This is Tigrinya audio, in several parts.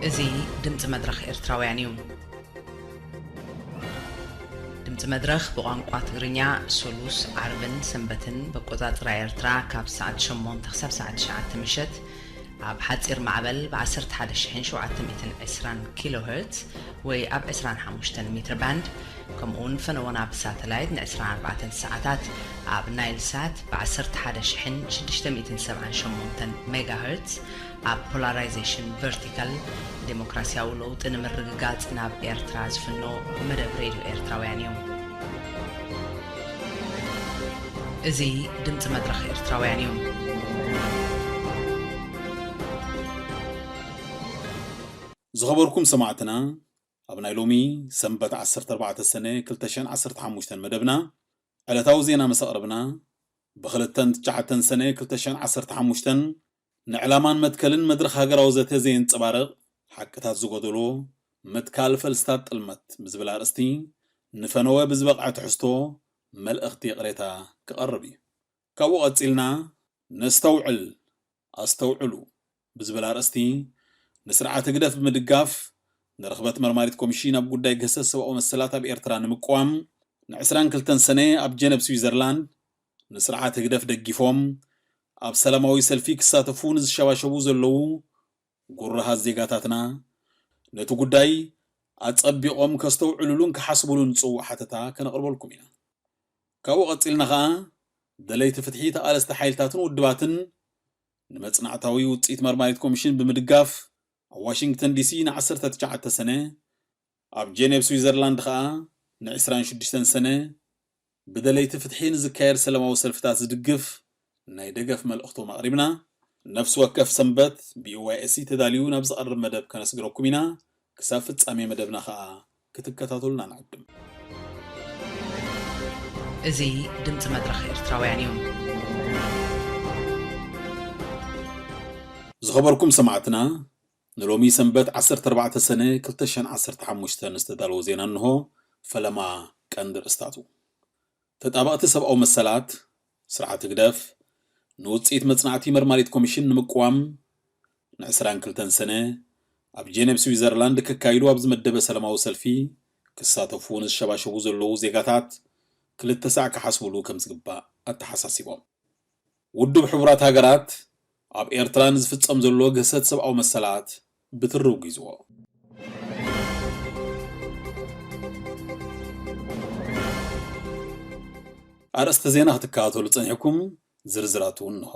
እዚ ድምፂ መድረኽ ኤርትራውያን እዩ። ድምፂ መድረኽ ብቋንቋ ትግርኛ ሶሉስ፣ ዓርብን ሰንበትን ብኣቆፃፅራ ኤርትራ ካብ ሰዓት ሸሞንተ ክሳብ ሰዓት ትሽዓተ ምሸት ኣብ ሓፂር ማዕበል ብ ዓሰርተ ሓደ ሽሕን ሸውዓተ ሚእትን ዕስራን ኪሎ ሄርትዝ ወይ ኣብ ዕስራን ሓሙሽተን ሜትር ባንድ፣ ከምኡውን ፈነወና ብሳተላይት ን ዕስራን ኣርባዕተን ሰዓታት ኣብ ናይል ሳት ብ ዓሰርተ ሓደ ሽሕን ሽዱሽተ ሚእትን ሰብዓን ሸሞንተን ሜጋ ሄርትዝ ኣብ ፖላራይዜሽን ቨርቲካል፣ ዴሞክራሲያዊ ለውጢ ንምርግጋጽ ናብ ኤርትራ ዝፍኖ መደብ ሬድዮ ኤርትራውያን እዩ። እዚ ድምጺ መድረኽ ኤርትራውያን እዩ። ዝኸበርኩም ሰማዕትና፣ ኣብ ናይ ሎሚ ሰንበት ዓሰርተ ኣርባዕተ ሰነ ክልተ ሽሕን ዓሰርተ ሓሙሽተን መደብና፣ ዕለታዊ ዜና ምስ ኣቕረብና፣ ብክልተን ትሽዓተን ሰነ ክልተ ሽሕን ዓሰርተ ሓሙሽተን ንዕላማን መትከልን መድረኽ ሃገራዊ ዘተ ዘየንጸባርቕ፣ ሓቅታት ዝጎደሎ፣ ምትካል ፈልስታት ጥልመት ብዝብል ኣርእስቲ ንፈነወ ብዝበቕዐ ትሕዝቶ መልእኽቲ ይቕሬታ ክቐርብ እዩ። ካብኡ ቀጺልና፣ ነስተውዕል፣ ኣስተውዕሉ ብዝብል ኣርእስቲ፣ ንስርዓት ህግደፍ ብምድጋፍ፣ ንርኽበት መርማሪት ኮሚሽን ኣብ ጉዳይ ግህሰት ሰብኣዊ መሰላት ኣብ ኤርትራ ንምቅዋም፣ ንዕስራን ክልተን ሰነ ኣብ ጀነቭ ስዊዘርላንድ፣ ንስርዓት ህግደፍ ደጊፎም ኣብ ሰላማዊ ሰልፊ ክሳተፉ ንዝሸባሸቡ ዘለዉ ጉሩሃት ዜጋታትና፣ ነቲ ጉዳይ ኣጸቢቖም ከስተውዕሉሉን ክሓስቡሉን ጽዉዕ ሓተታ ከነቕርበልኩም ኢና። ካብኡ ቀጺልና ኸኣ፣ ደለይቲ ፍትሒ ተቓለስቲ ሓይልታትን ውድባትን ንመጽናዕታዊ ውጽኢት መርማሪት ኮሚሽን ብምድጋፍ፣ ኣብ ዋሽንግተን ዲሲ ን ዓሰርተ ትሽዓተ ሰነ፣ ኣብ ጀኔቭ ስዊዘርላንድ ኸኣ ን ዕስራን ሽዱሽተን ሰነ፣ ብደለይቲ ፍትሒ ንዝካየድ ሰላማዊ ሰልፍታት ዝድግፍ ናይ ደገፍ መልእኽቶም ኣቕሪብና። ነፍሲ ወከፍ ሰንበት ብ ዩ ዋይ ኤስ ኢ ተዳልዩ ናብ ዝቐርብ መደብ ከነስግረኩም ኢና። ክሳብ ፍጻሜ መደብና ኸኣ ክትከታተሉና ንዕድም። እዚ ድምጺ መድረኽ ኤርትራውያን እዩ። ዝኸበርኩም ሰማዕትና፣ ንሎሚ ሰንበት ዓሰርተ ኣርባዕተ ሰነ ክልተ ሽሕን ዓሰርተ ሓሙሽተን ዝተዳለወ ዜና እንሆ። ፈለማ ቀንዲ ርእስታቱ። ተጣበቕቲ ሰብኣዊ መሰላት ስርዓት ህግደፍ፣ ንውጽኢት መጽናዕቲ መርማሪት ኮሚሽን ንምቅዋም፣ ን ዕስራን ክልተን ሰነ ኣብ ጀኔቭ ስዊዘርላንድ ከካይዱ ኣብ ዝመደበ ሰላማዊ ሰልፊ ክሳተፉ ንዝሸባሸቡ ዘለዉ ዜጋታት ክልተ ሳዕ ክሓስቡሉ ከም ዝግባእ ኣተሓሳሲቦም። ውድብ ሕቡራት ሃገራት ኣብ ኤርትራ ንዝፍጸም ዘሎ ግህሰት ሰብኣዊ መሰላት ብትሪ ኣውጊዝዎ። ኣርእስተ ዜና ክትከታተሉ ጸኒሕኩም፣ ዝርዝራቱ እንሆ።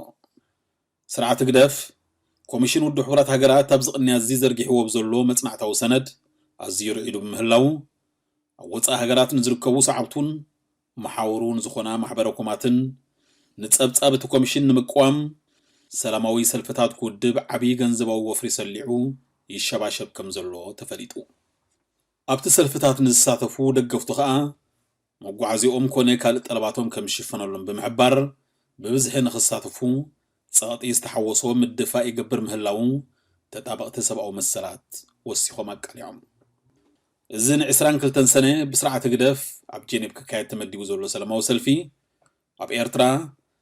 ስርዓት ህግደፍ፣ ኮሚሽን ውድብ ሕቡራት ሃገራት ኣብዚ ቅንያት እዚ ዘርጊሕዎ ብዘሎ መጽናዕታዊ ሰነድ ኣዝዩ ርዒዱ ብምህላዉ፣ ኣብ ወጻኢ ሃገራት ንዝርከቡ ሰዓብቱን መሓውሩ ንዝኾና ማሕበረ ኮማትን ንጸብጻብ እቲ ኮሚሽን ንምቅዋም ሰላማዊ ሰልፍታት ክውድብ ዓብዪ ገንዘባዊ ወፍሪ ሰሊዑ ይሸባሸብ ከም ዘሎ ተፈሊጡ። ኣብቲ ሰልፍታት ንዝሳተፉ ደገፍቱ ኸኣ መጓዓዚኦም ኮነ ካልእ ጠለባቶም ከም ዝሽፈነሎም ብምሕባር፣ ብብዝሒ ንኽሳተፉ ጸቕጢ ዝተሓወሶ ምድፋእ ይገብር ምህላዉ ተጣበቕቲ ሰብኣዊ መሰላት ወሲኾም ኣቃሊዖም። እዚ ን ዕስራን ክልተን ሰነ ብስርዓት ህግደፍ ኣብ ጀኔቭ ክካየድ ተመዲቡ ዘሎ ሰላማዊ ሰልፊ፣ ኣብ ኤርትራ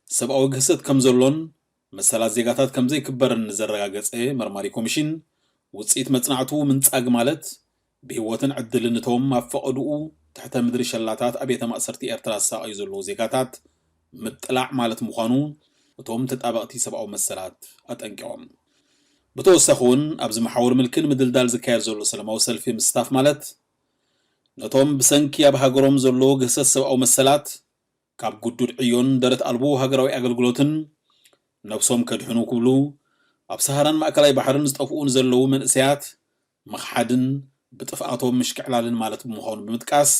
ሰብኣዊ ግህሰት ከም ዘሎን መሰላት ዜጋታት ከም ዘይክበርን ንዘረጋገጸ መርማሪ ኮሚሽን፣ ውጽኢት መጽናዕቱ ምንጻግ ማለት፣ ብህይወትን ዕድልን እቶም ኣብ ፈቐድኡ ትሕተ ምድሪ ሸላታት ኣብያተ ማእሰርቲ ኤርትራ ዝሳቐዩ ዘለዉ ዜጋታት ምጥላዕ ማለት ምዃኑ እቶም ተጣበቕቲ ሰብኣዊ መሰላት ኣጠንቂቖም። ብተወሳኺ እውን፣ ኣብዚ መሓውር ምልኪ ንምድልዳል ዝካየድ ዘሎ ሰላማዊ ሰልፊ ምስታፍ ማለት፣ ነቶም ብሰንኪ ኣብ ሃገሮም ዘሎ ግህሰት ሰብኣዊ መሰላት ካብ ግዱድ ዕዮን ደረት ኣልቦ ሃገራዊ ኣገልግሎትን ነብሶም ከድሕኑ ክብሉ ኣብ ሰሃራን ማእከላይ ባሕርን ዝጠፍኡ ንዘለዉ መንእሰያት ምኽሓድን ብጥፍኣቶም ምሽክዕላልን ማለት ብምዃኑ ብምጥቃስ፣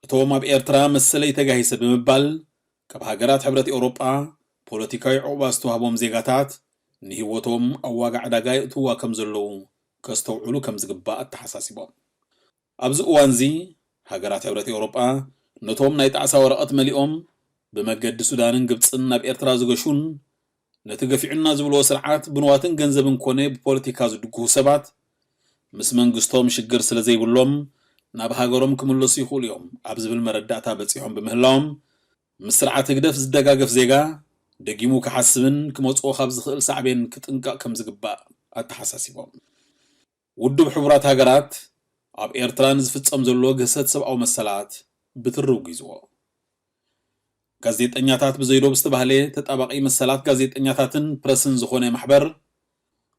እቶም ኣብ ኤርትራ መሰለይ ተጋሂሰ ብምባል ካብ ሃገራት ሕብረት ኤውሮጳ ፖለቲካዊ ዕቑባ ዝተዋህቦም ዜጋታት ንህይወቶም ኣብ ዋጋ ዕዳጋ የእትውዋ ከም ዘለዉ ከስተውዕሉ ከም ዝግባእ ኣተሓሳሲቦም። ኣብዚ እዋንዚ፣ ሃገራት ሕብረት ኤውሮጳ ነቶም ናይ ጣዕሳ ወረቐት መሊኦም ብመገዲ ሱዳንን ግብጽን ናብ ኤርትራ ዝገሹን፣ ነቲ ገፊዑና ዝብልዎ ስርዓት ብንዋትን ገንዘብን ኮነ ብፖለቲካ ዝድግፉ ሰባት፣ ምስ መንግስቶም ሽግር ስለ ዘይብሎም፣ ናብ ሃገሮም ክምለሱ ይኽእሉ እዮም ኣብ ዝብል መረዳእታ በጺሖም ብምህላዎም፣ ምስ ስርዓት ህግደፍ ዝደጋገፍ ዜጋ፣ ደጊሙ ክሓስብን ክመጽኦ ካብ ዝኽእል ሳዕቤን ክጥንቀቕ ከም ዝግባእ ኣተሓሳሲቦም። ውድብ ሕቡራት ሃገራት ኣብ ኤርትራ ንዝፍጸም ዘሎ ግህሰት ሰብኣዊ መሰላት ብትሪ ኣውጊዝዎ። ጋዜጠኛታት ብዘይዶብ ዝተባህለ ተጣባቒ መሰላት ጋዜጠኛታትን ፕረስን ዝኾነ ማሕበር፣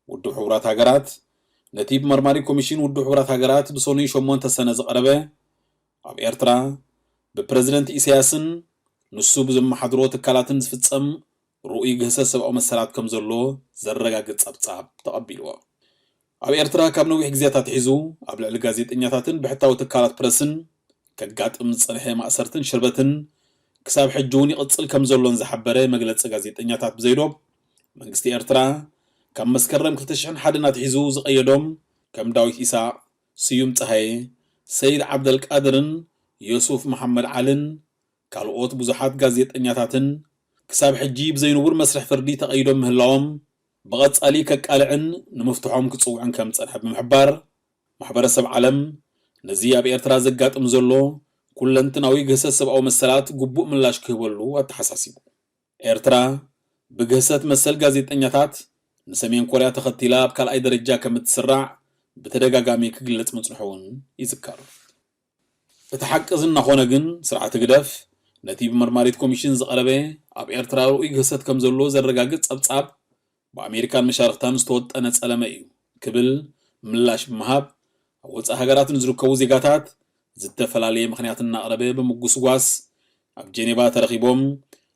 ውድብ ሕቡራት ሃገራት ነቲ ብመርማሪ ኮሚሽን ውድብ ሕቡራት ሃገራት ብሰኑይ ሸሞንተ ሰነ ዝቐረበ ኣብ ኤርትራ ብፕረዚደንት ኢሳያስን ንሱ ብዘመሓድሮ ትካላትን ዝፍጸም ርኡይ ግህሰት ሰብኣዊ መሰላት ከም ዘሎ ዘረጋግጽ ጸብጻብ ተቐቢልዎ። ኣብ ኤርትራ ካብ ነዊሕ ግዜታት ኣትሒዙ ኣብ ልዕሊ ጋዜጠኛታትን ብሕታዊ ትካላት ፕረስን ከጋጥም ዝጸንሐ ማእሰርትን ሽርበትን ክሳብ ሕጂ እውን ይቕጽል ከም ዘሎን ዝሓበረ መግለጺ ጋዜጠኛታት ብዘይዶብ፣ መንግስቲ ኤርትራ ካብ መስከረም ክልተ ሽሕን ሓደን ኣትሒዙ ዝቐየዶም ከም ዳዊት ኢሳቕ፣ ስዩም ጸሃየ፣ ሰይድ ዓብደልቃድርን ዮሱፍ መሓመድ ዓልን ካልኦት ብዙሓት ጋዜጠኛታትን ክሳብ ሕጂ ብዘይንቡር መስርሕ ፍርዲ ተቐይዶም ምህላዎም ብቐጻሊ ከቃልዕን ንምፍትሖም ክጽውዕን ከም ዝጸንሐ ብምሕባር፣ ማሕበረሰብ ዓለም ነዚ ኣብ ኤርትራ ዘጋጥም ዘሎ ኩለንትናዊ ግህሰት ሰብኣዊ መሰላት ግቡእ ምላሽ ክህበሉ ኣተሓሳሲቡ። ኤርትራ ብግህሰት መሰል ጋዜጠኛታት ንሰሜን ኮርያ ተኸቲላ ኣብ ካልኣይ ደረጃ ከም እትስራዕ ብተደጋጋሚ ክግለጽ ምጽንሑ እውን ይዝከር። እቲ ሓቂ እዚ እናኾነ ግን፣ ስርዓት ህግደፍ ነቲ ብመርማሪት ኮሚሽን ዝቐረበ ኣብ ኤርትራ ርኡይ ግህሰት ከም ዘሎ ዘረጋግጽ ጸብጻብ ብኣሜሪካን መሻርኽታን ዝተወጠነ ጸለመ እዩ ክብል ምላሽ ብምሃብ፣ ኣብ ወጻኢ ሃገራት ንዝርከቡ ዜጋታት ዝተፈላለየ ምኽንያት እናቕረበ ብምጉስጓስ፣ ኣብ ጀኔቫ ተረኺቦም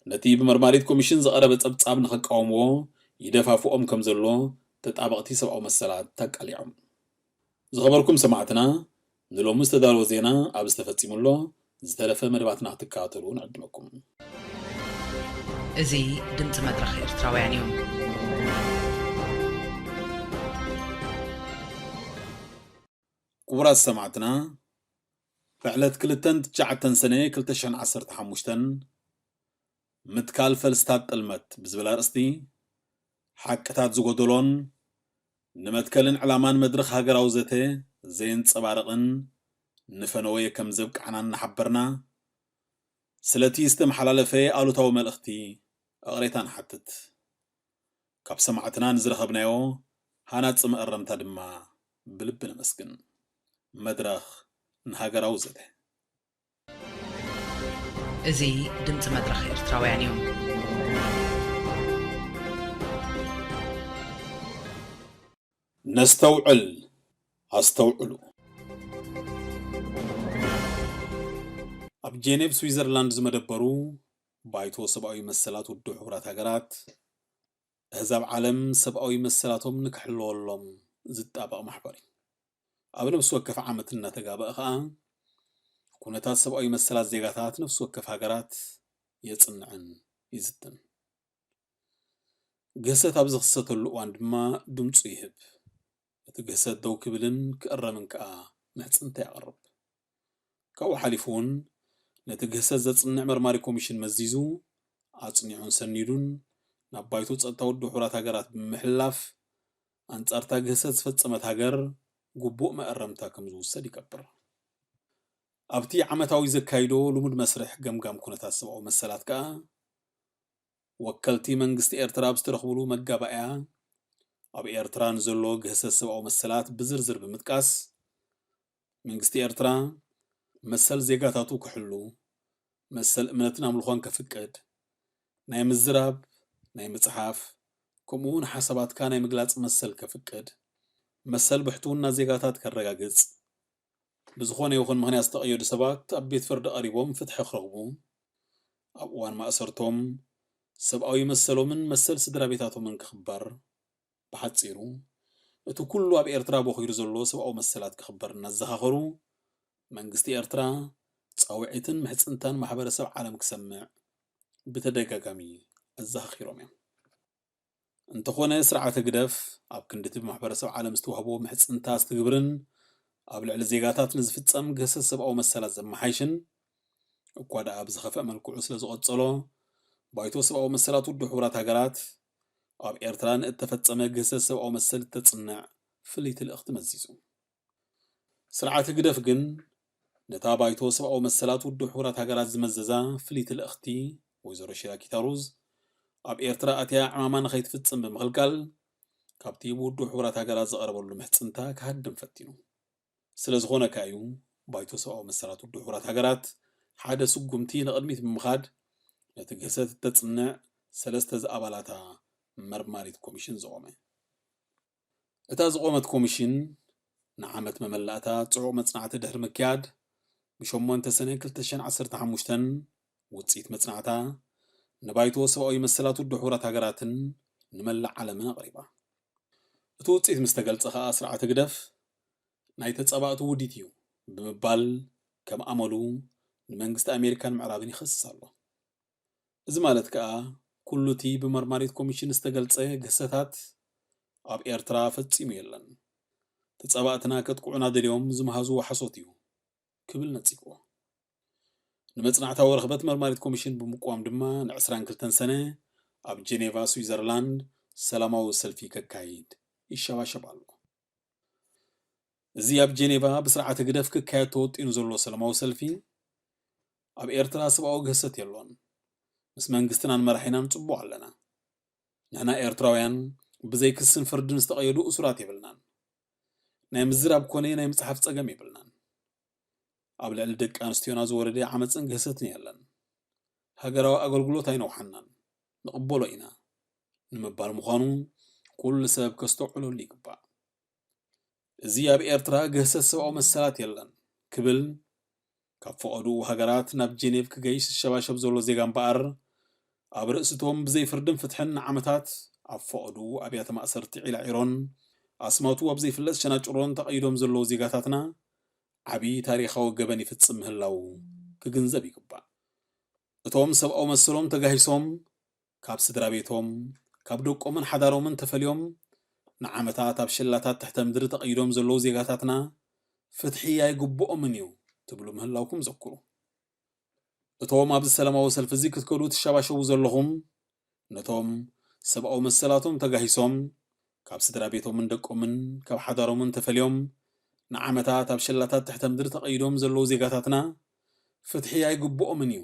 ነቲ ብመርማሪት ኮሚሽን ዝቐረበ ጸብጻብ ንኽቃወምዎ ይደፋፍኦም ከም ዘሎ ተጣበቕቲ ሰብኣዊ መሰላት ኣቃሊዖም። ዝኸበርኩም ሰማዕትና፣ ንሎሚ ዝተዳለወ ዜና ኣብዚ ተፈጺሙ ኣሎ። ዝተረፈ መደባትና ክትከታተሉ ንዕድመኩም። እዚ ድምጺ መድረኽ ኤርትራውያን እዩ። ክቡራት ሰማዕትና፣ ብዕለት ክልተን ትሽዓተን ሰነ ክልተ ሽሕን ዓሰርተ ሓሙሽተን ምትካል ፈልስታት ጥልመት ብዝብል ኣርእስቲ፣ ሓቅታት ዝጎደሎን ንመትከልን ዕላማን መድረኽ ሃገራዊ ዘተ ዘየንጸባርቕን ንፈነወ ከም ዘብቅዓና እናሓበርና፣ ስለቲ ዝተመሓላለፈ ኣሉታዊ መልእኽቲ እቕሬታ ንሓትት። ካብ ሰማዕትና ንዝረኸብናዮ ሃናጺ መእረምታ ድማ ብልቢ ነመስግን። መድረኽ ንሃገራዊ ዘተ። እዚ ድምጺ መድረኽ ኤርትራውያን እዩ። ነስተውዕል፣ ኣስተውዕሉ። ኣብ ጄኔቭ ስዊዘርላንድ ዝመደበሩ ባይቶ ሰብኣዊ መሰላት ውድብ ሕቡራት ሃገራት፣ ኣህዛብ ዓለም ሰብኣዊ መሰላቶም ንክሕለወሎም ዝጣበቕ ማሕበር እዩ። ኣብ ነፍሲ ወከፍ ዓመት እናተጋበአ ኸኣ፣ ኩነታት ሰብኣዊ መሰላት ዜጋታት ነፍሲ ወከፍ ሃገራት የጽንዕን ይዝትን። ግህሰት ኣብ ዝኽሰተሉ እዋን ድማ ድምጹ ይህብ። እቲ ግህሰት ደው ክብልን ክእረምን ከኣ ምሕጽንታ የቕርብ። ካብኡ ሓሊፉ እውን፣ ነቲ ግህሰት ዘጽንዕ መርማሪ ኮሚሽን መዚዙ፣ ኣጽኒዑን ሰኒዱን ናብ ባይቶ ጸጥታ ውድብ ሕቡራት ሃገራት ብምሕልላፍ፣ ኣንጻርታ ግህሰት ዝፈጸመት ሃገር ግቡእ መእረምታ ከም ዝውሰድ ይገብር። ኣብቲ ዓመታዊ ዘካይዶ ልሙድ መስርሕ ገምጋም ኩነታት ሰብኣዊ መሰላት ከኣ፣ ወከልቲ መንግስቲ ኤርትራ ኣብ ዝተረኽብሉ መጋባእያ፣ ኣብ ኤርትራ ንዘሎ ግህሰት ሰብኣዊ መሰላት ብዝርዝር ብምጥቃስ፣ መንግስቲ ኤርትራ መሰል ዜጋታቱ ክሕሉ፣ መሰል እምነትን ኣምልኾን ከፍቅድ፣ ናይ ምዝራብ፣ ናይ ምጽሓፍ፣ ከምኡ እውን ሓሳባትካ ናይ ምግላጽ መሰል ከፍቅድ፣ መሰል ብሕትውና ዜጋታት ከረጋግጽ፣ ብዝኾነ ይኹን ምኽንያት ዝተቐየዱ ሰባት ኣብ ቤት ፍርዲ ቀሪቦም ፍትሒ ክረኽቡ፣ ኣብ እዋን ማእሰርቶም ሰብኣዊ መሰሎምን መሰል ስድራ ቤታቶምን ክኽበር፣ ብሓጺሩ፣ እቲ ኩሉ ኣብ ኤርትራ ቦኺሩ ዘሎ ሰብኣዊ መሰላት ክኽበር እናዘኻኸሩ፣ መንግስቲ ኤርትራ ጻውዒትን ምሕጽንታን ማሕበረሰብ ዓለም ክሰምዕ ብተደጋጋሚ ኣዘኻኺሮም እዮም። እንተኾነ፣ ስርዓት ህግደፍ ኣብ ክንዲ እቲ ብማሕበረሰብ ዓለም ዝተዋህቦ ምሕጽንታ ዝትግብርን ኣብ ልዕሊ ዜጋታት ንዝፍጸም ግህሰት ሰብኣዊ መሰላት ዘመሓይሽን፣ እኳ ደኣ ብዝኸፍአ መልክዑ ስለ ዝቐጸሎ፣ ባይቶ ሰብኣዊ መሰላት ውድብ ሕቡራት ሃገራት ኣብ ኤርትራ ንእተፈጸመ ግህሰት ሰብኣዊ መሰል እተጽንዕ ፍልይቲ ልእኽቲ መዚዙ። ስርዓት ህግደፍ ግን ነታ ባይቶ ሰብኣዊ መሰላት ውድብ ሕቡራት ሃገራት ዝመዘዛ ፍልይቲ ልእኽቲ ወይዘሮ ሺራኪታ ሩዝ ኣብ ኤርትራ ኣትያ ዕማማ ንኸይትፍጽም ብምኽልካል፣ ካብቲ ብውድብ ሕቡራት ሃገራት ዝቐረበሉ ምሕጽንታ ክሃድም ፈቲኑ። ስለ ዝኾነ ከኣ እዩ ባይቶ ሰብኣዊ መሰላት ውድብ ሕቡራት ሃገራት ሓደ ስጉምቲ ንቕድሚት ብምኻድ ነቲ ግህሰት እተጽንዕ ሰለስተ ዝኣባላታ መርማሪት ኮሚሽን ዘቖመ። እታ ዝቖመት ኮሚሽን ንዓመት መመላእታ ጽዑቕ መጽናዕቲ ድሕሪ ምክያድ ብሸሞንተ ሰነ ክልተ ሽሕን ዓሰርተ ሓሙሽተን ውጽኢት መጽናዕታ ንባይቶ ሰብኣዊ መሰላት ውድብ ሕቡራት ሃገራትን ንመላእ ዓለምን ኣቕሪባ። እቲ ውጽኢት ምስ ተገልጸ ከኣ ስርዓት ህግደፍ ናይ ተጻባእቲ ውዲት እዩ ብምባል ከም ኣመሉ ንመንግስቲ ኣሜሪካን ምዕራብን ይኸስስ ኣሎ። እዚ ማለት ከኣ ኩሉ እቲ ብመርማሪት ኮሚሽን ዝተገልጸ ግህሰታት ኣብ ኤርትራ ፈጺሙ የለን። ተጻባእትና ከጥቅዑና ደልዮም ዝመሃዝዎ ሓሶት እዩ ክብል ነጺግዎ። ንመጽናዕታዊ ርኽበት መርማሪት ኮሚሽን ብምቅዋም ድማ ን ዕስራን ክልተን ሰነ ኣብ ጀኔቫ ስዊዘርላንድ ሰላማዊ ሰልፊ ከካይድ ይሸባሸብ ኣሎ። እዚ ኣብ ጀኔቫ ብስርዓት ህግደፍ ክካየድ ተወጢኑ ዘሎ ሰላማዊ ሰልፊ ኣብ ኤርትራ ሰብኣዊ ግህሰት የሎን። ምስ መንግስትናን መራሒናን ጽቡቕ ኣለና። ንሕና ኤርትራውያን ብዘይ ክስን ፍርድን ዝተቐየዱ እሱራት የብልናን። ናይ ምዝራብ ኮነ ናይ ምጽሓፍ ጸገም የብልናን። ኣብ ልዕሊ ደቂ ኣንስትዮና ዝወረደ ዓመጽን ግህሰትን የለን። ሃገራዊ ኣገልግሎት ኣይነውሓናን፣ ንቕበሎ ኢና ንምባል ምዃኑ ኩሉ ሰብ ከስተውዕለሉ ይግባእ። እዚ ኣብ ኤርትራ ግህሰት ሰብኣዊ መሰላት የለን ክብል ካብ ፈቐድኡ ሃገራት ናብ ጀኔቭ ክገይሽ ዝሸባሸብ ዘሎ ዜጋ እምበኣር፣ ኣብ ርእስቶም ብዘይ ፍርድን ፍትሕን ንዓመታት ኣብ ፈቐድኡ ኣብያተ ማእሰርቲ ዒላዒሮን ኣስማቱ ኣብ ዘይፍለጥ ሸናጭሮን ተቐይዶም ዘለዉ ዜጋታትና ዓቢ ታሪኻዊ ገበን ይፍጽም ምህላዉ ክግንዘብ ይግባእ። እቶም ሰብኣዊ መሰሎም ተጋሂሶም ካብ ስድራ ቤቶም፣ ካብ ደቆምን ሓዳሮምን ተፈልዮም ንዓመታት ኣብ ሸላታት ትሕተ ምድሪ ተቐይዶም ዘለዉ ዜጋታትና ፍትሒ ኣይግብኦምን እዩ ትብሉ ምህላውኩም ዘክሩ። እቶም ኣብዚ ሰላማዊ ሰልፊ እዚ ክትከዱ ትሸባሸቡ ዘለኹም፣ ነቶም ሰብኣዊ መሰላቶም ተጋሂሶም ካብ ስድራ ቤቶምን ደቆምን ካብ ሓዳሮምን ተፈልዮም ንዓመታት ኣብ ሸላታት ትሕተ ምድሪ ተቐይዶም ዘለዉ ዜጋታትና ፍትሒ ኣይግብኦምን እዩ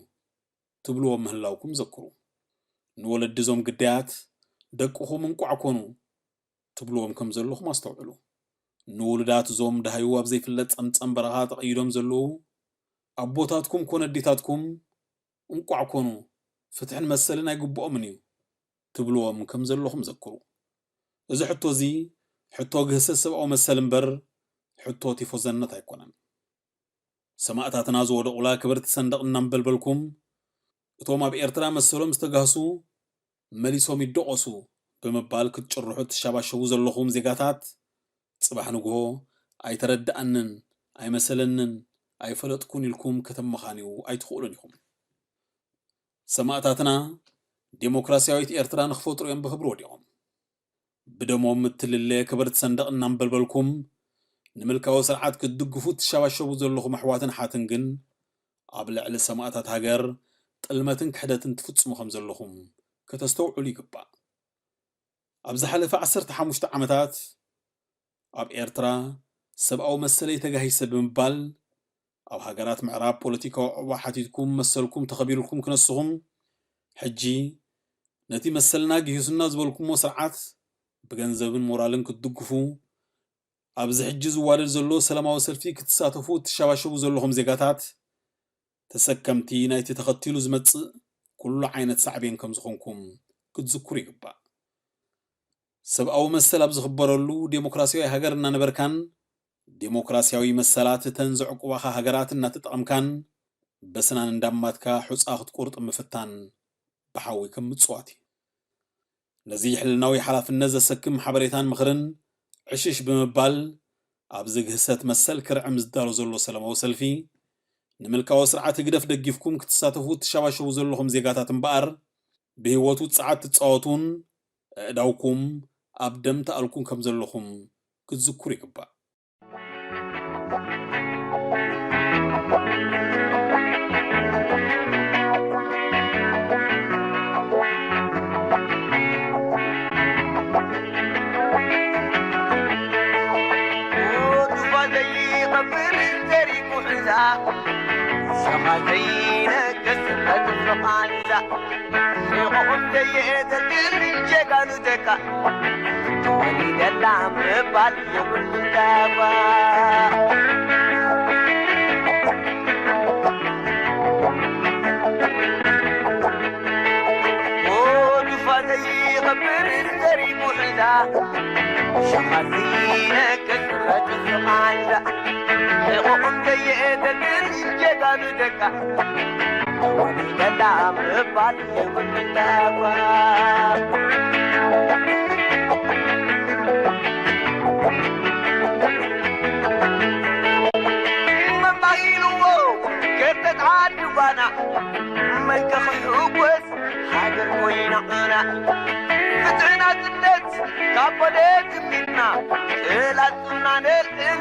ትብልዎም ምህላውኩም ዘክሩ። ንወለዲ እዞም ግዳያት ደቅኹም እንቋዕ ኮኑ ትብልዎም ከም ዘለኹም ኣስተውዕሉ። ንውሉዳት እዞም ደሃዩ ኣብ ዘይፍለጥ ጸምጸም በረኻ ተቐይዶም ዘለዉ ኣቦታትኩም ኮነ ኣዴታትኩም እንቋዕ ኮኑ ፍትሕን መሰልን ኣይግብኦምን እዩ ትብልዎም ከም ዘለኹም ዘክሩ። እዚ ሕቶ እዚ ሕቶ ግህሰት ሰብኣዊ መሰል እምበር ሕቶ ቲፎዘነት ኣይኮነን። ሰማእታትና ዝወደቑላ ክብርቲ ሰንደቕ እናንበልበልኩም እቶም ኣብ ኤርትራ መሰሎም ዝተጋህሱ መሊሶም ይደቖሱ ብምባል ክትጭርሑ ትሸባሸቡ ዘለኹም ዜጋታት ጽባሕ ንግሆ ኣይተረድኣንን ኣይመሰለንን ኣይፈለጥኩን ኢልኩም ከተመኻንዩ ኣይትኽእሉን ኢኹም። ሰማእታትና ዴሞክራሲያዊት ኤርትራ ንኽፈጥሩ እዮም ብኽብሪ ወዲቖም። ብደሞም እትልለ ክብርቲ ሰንደቕ እናንበልበልኩም ንምልካዊ ስርዓት ክትድግፉ ትሸባሸቡ ዘለኹም ኣሕዋትን ሓትን ግን ኣብ ልዕሊ ሰማእታት ሃገር ጥልመትን ክሕደትን ትፍጽሙ ከም ዘለኹም ከተስተውዕሉ ይግባእ። ኣብ ዝሓለፈ ዓሰርተ ሓሙሽተ ዓመታት ኣብ ኤርትራ ሰብኣዊ መሰለይ ተጋሂሰ ብምባል ኣብ ሃገራት ምዕራብ ፖለቲካዊ ዕቑባ ሓቲትኩም መሰልኩም ተኸቢሩልኩም ክነስኹም ሕጂ ነቲ መሰልና ግሂሱና ዝበልኩሞ ስርዓት ብገንዘብን ሞራልን ክትድግፉ ኣብዚ ሕጂ ዝዋደድ ዘሎ ሰላማዊ ሰልፊ ክትሳተፉ እትሸባሸቡ ዘለኹም ዜጋታት ተሰከምቲ ናይቲ ተኸቲሉ ዝመጽእ ኩሉ ዓይነት ሳዕቤን ከም ዝኾንኩም ክትዝክሩ ይግባእ። ሰብኣዊ መሰል ኣብ ዝኽበረሉ ዴሞክራሲያዊ ሃገር እናነበርካን ዴሞክራሲያዊ መሰላት እተን ዘዕቁባኻ ሃገራት እናተጠቐምካን በስናን እንዳማትካ ሑጻ ክትቁርጥ ምፍታን ብሓዊ ከም ምጽዋት እዩ። ነዚ ሕልናዊ ሓላፍነት ዘሰክም ሓበሬታን ምኽርን ዕሽሽ ብምባል ኣብዚ ግህሰት መሰል ክርዕም ዝዳሎ ዘሎ ሰላማዊ ሰልፊ ንምልካዊ ስርዓት ህግደፍ ደጊፍኩም ክትሳተፉ ትሸባሸቡ ዘለኹም ዜጋታት እምበኣር ብህይወቱ ጸዓት ትጻወቱን ኣእዳውኩም ኣብ ደም ተኣልኩም ከም ዘለኹም ክትዝክሩ ይግባእ። ቃንዛ ሒቑቑም ዘየእተግን ጀጋኑ ደቃ ወሊደላ ምባል የብሉን ዳባ። ወዱፋ ዘይኸብር ዘሪጉ ሒዛ ሸኻቲ ነቅጽ ኸትፍ ቃንዛ ሒቑቑም ዘየእተግን ጀጋኑ ደቃ ወሊደላ ምባል የብሉን ዳባ። መን ባሂልዎ ገርተት ዓዲ ጓና መን ከኽሕጎስ ሃገር ኮይና ቕና ፍትሕና ጽነት ካብ ፖለቲክና ጥላትና ነልዕል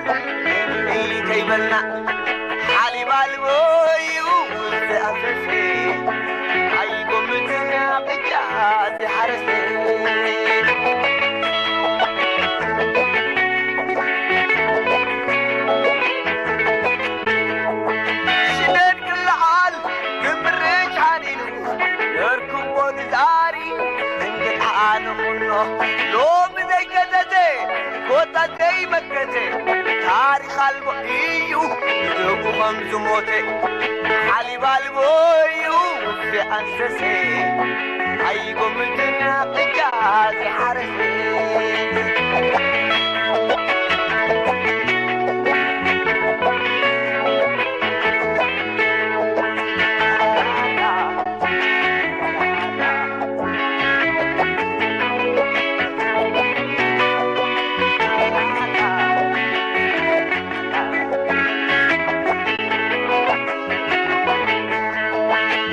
ከይበልና ሓሊብ ኣልቦ እዩ ዝኣፈሰ ኣይጎምትን ቅጫ ዝሓረሰ። ሽደድ ክለዓል ክምርጭ ሓኒኑ ነርክቦ ንዛሪ እንግድሓ ንኹኖ ሎሚ ዘይገዘተ ኮታ ዘይመከተ ታሪኽ ኣልቦ እዩ ብደሙ ከም ዝሞተ ሓሊብ ኣልቦ እዩ ዝኣንሰሰ ኣይጎምትን ቅጫ ዝሓረሰ።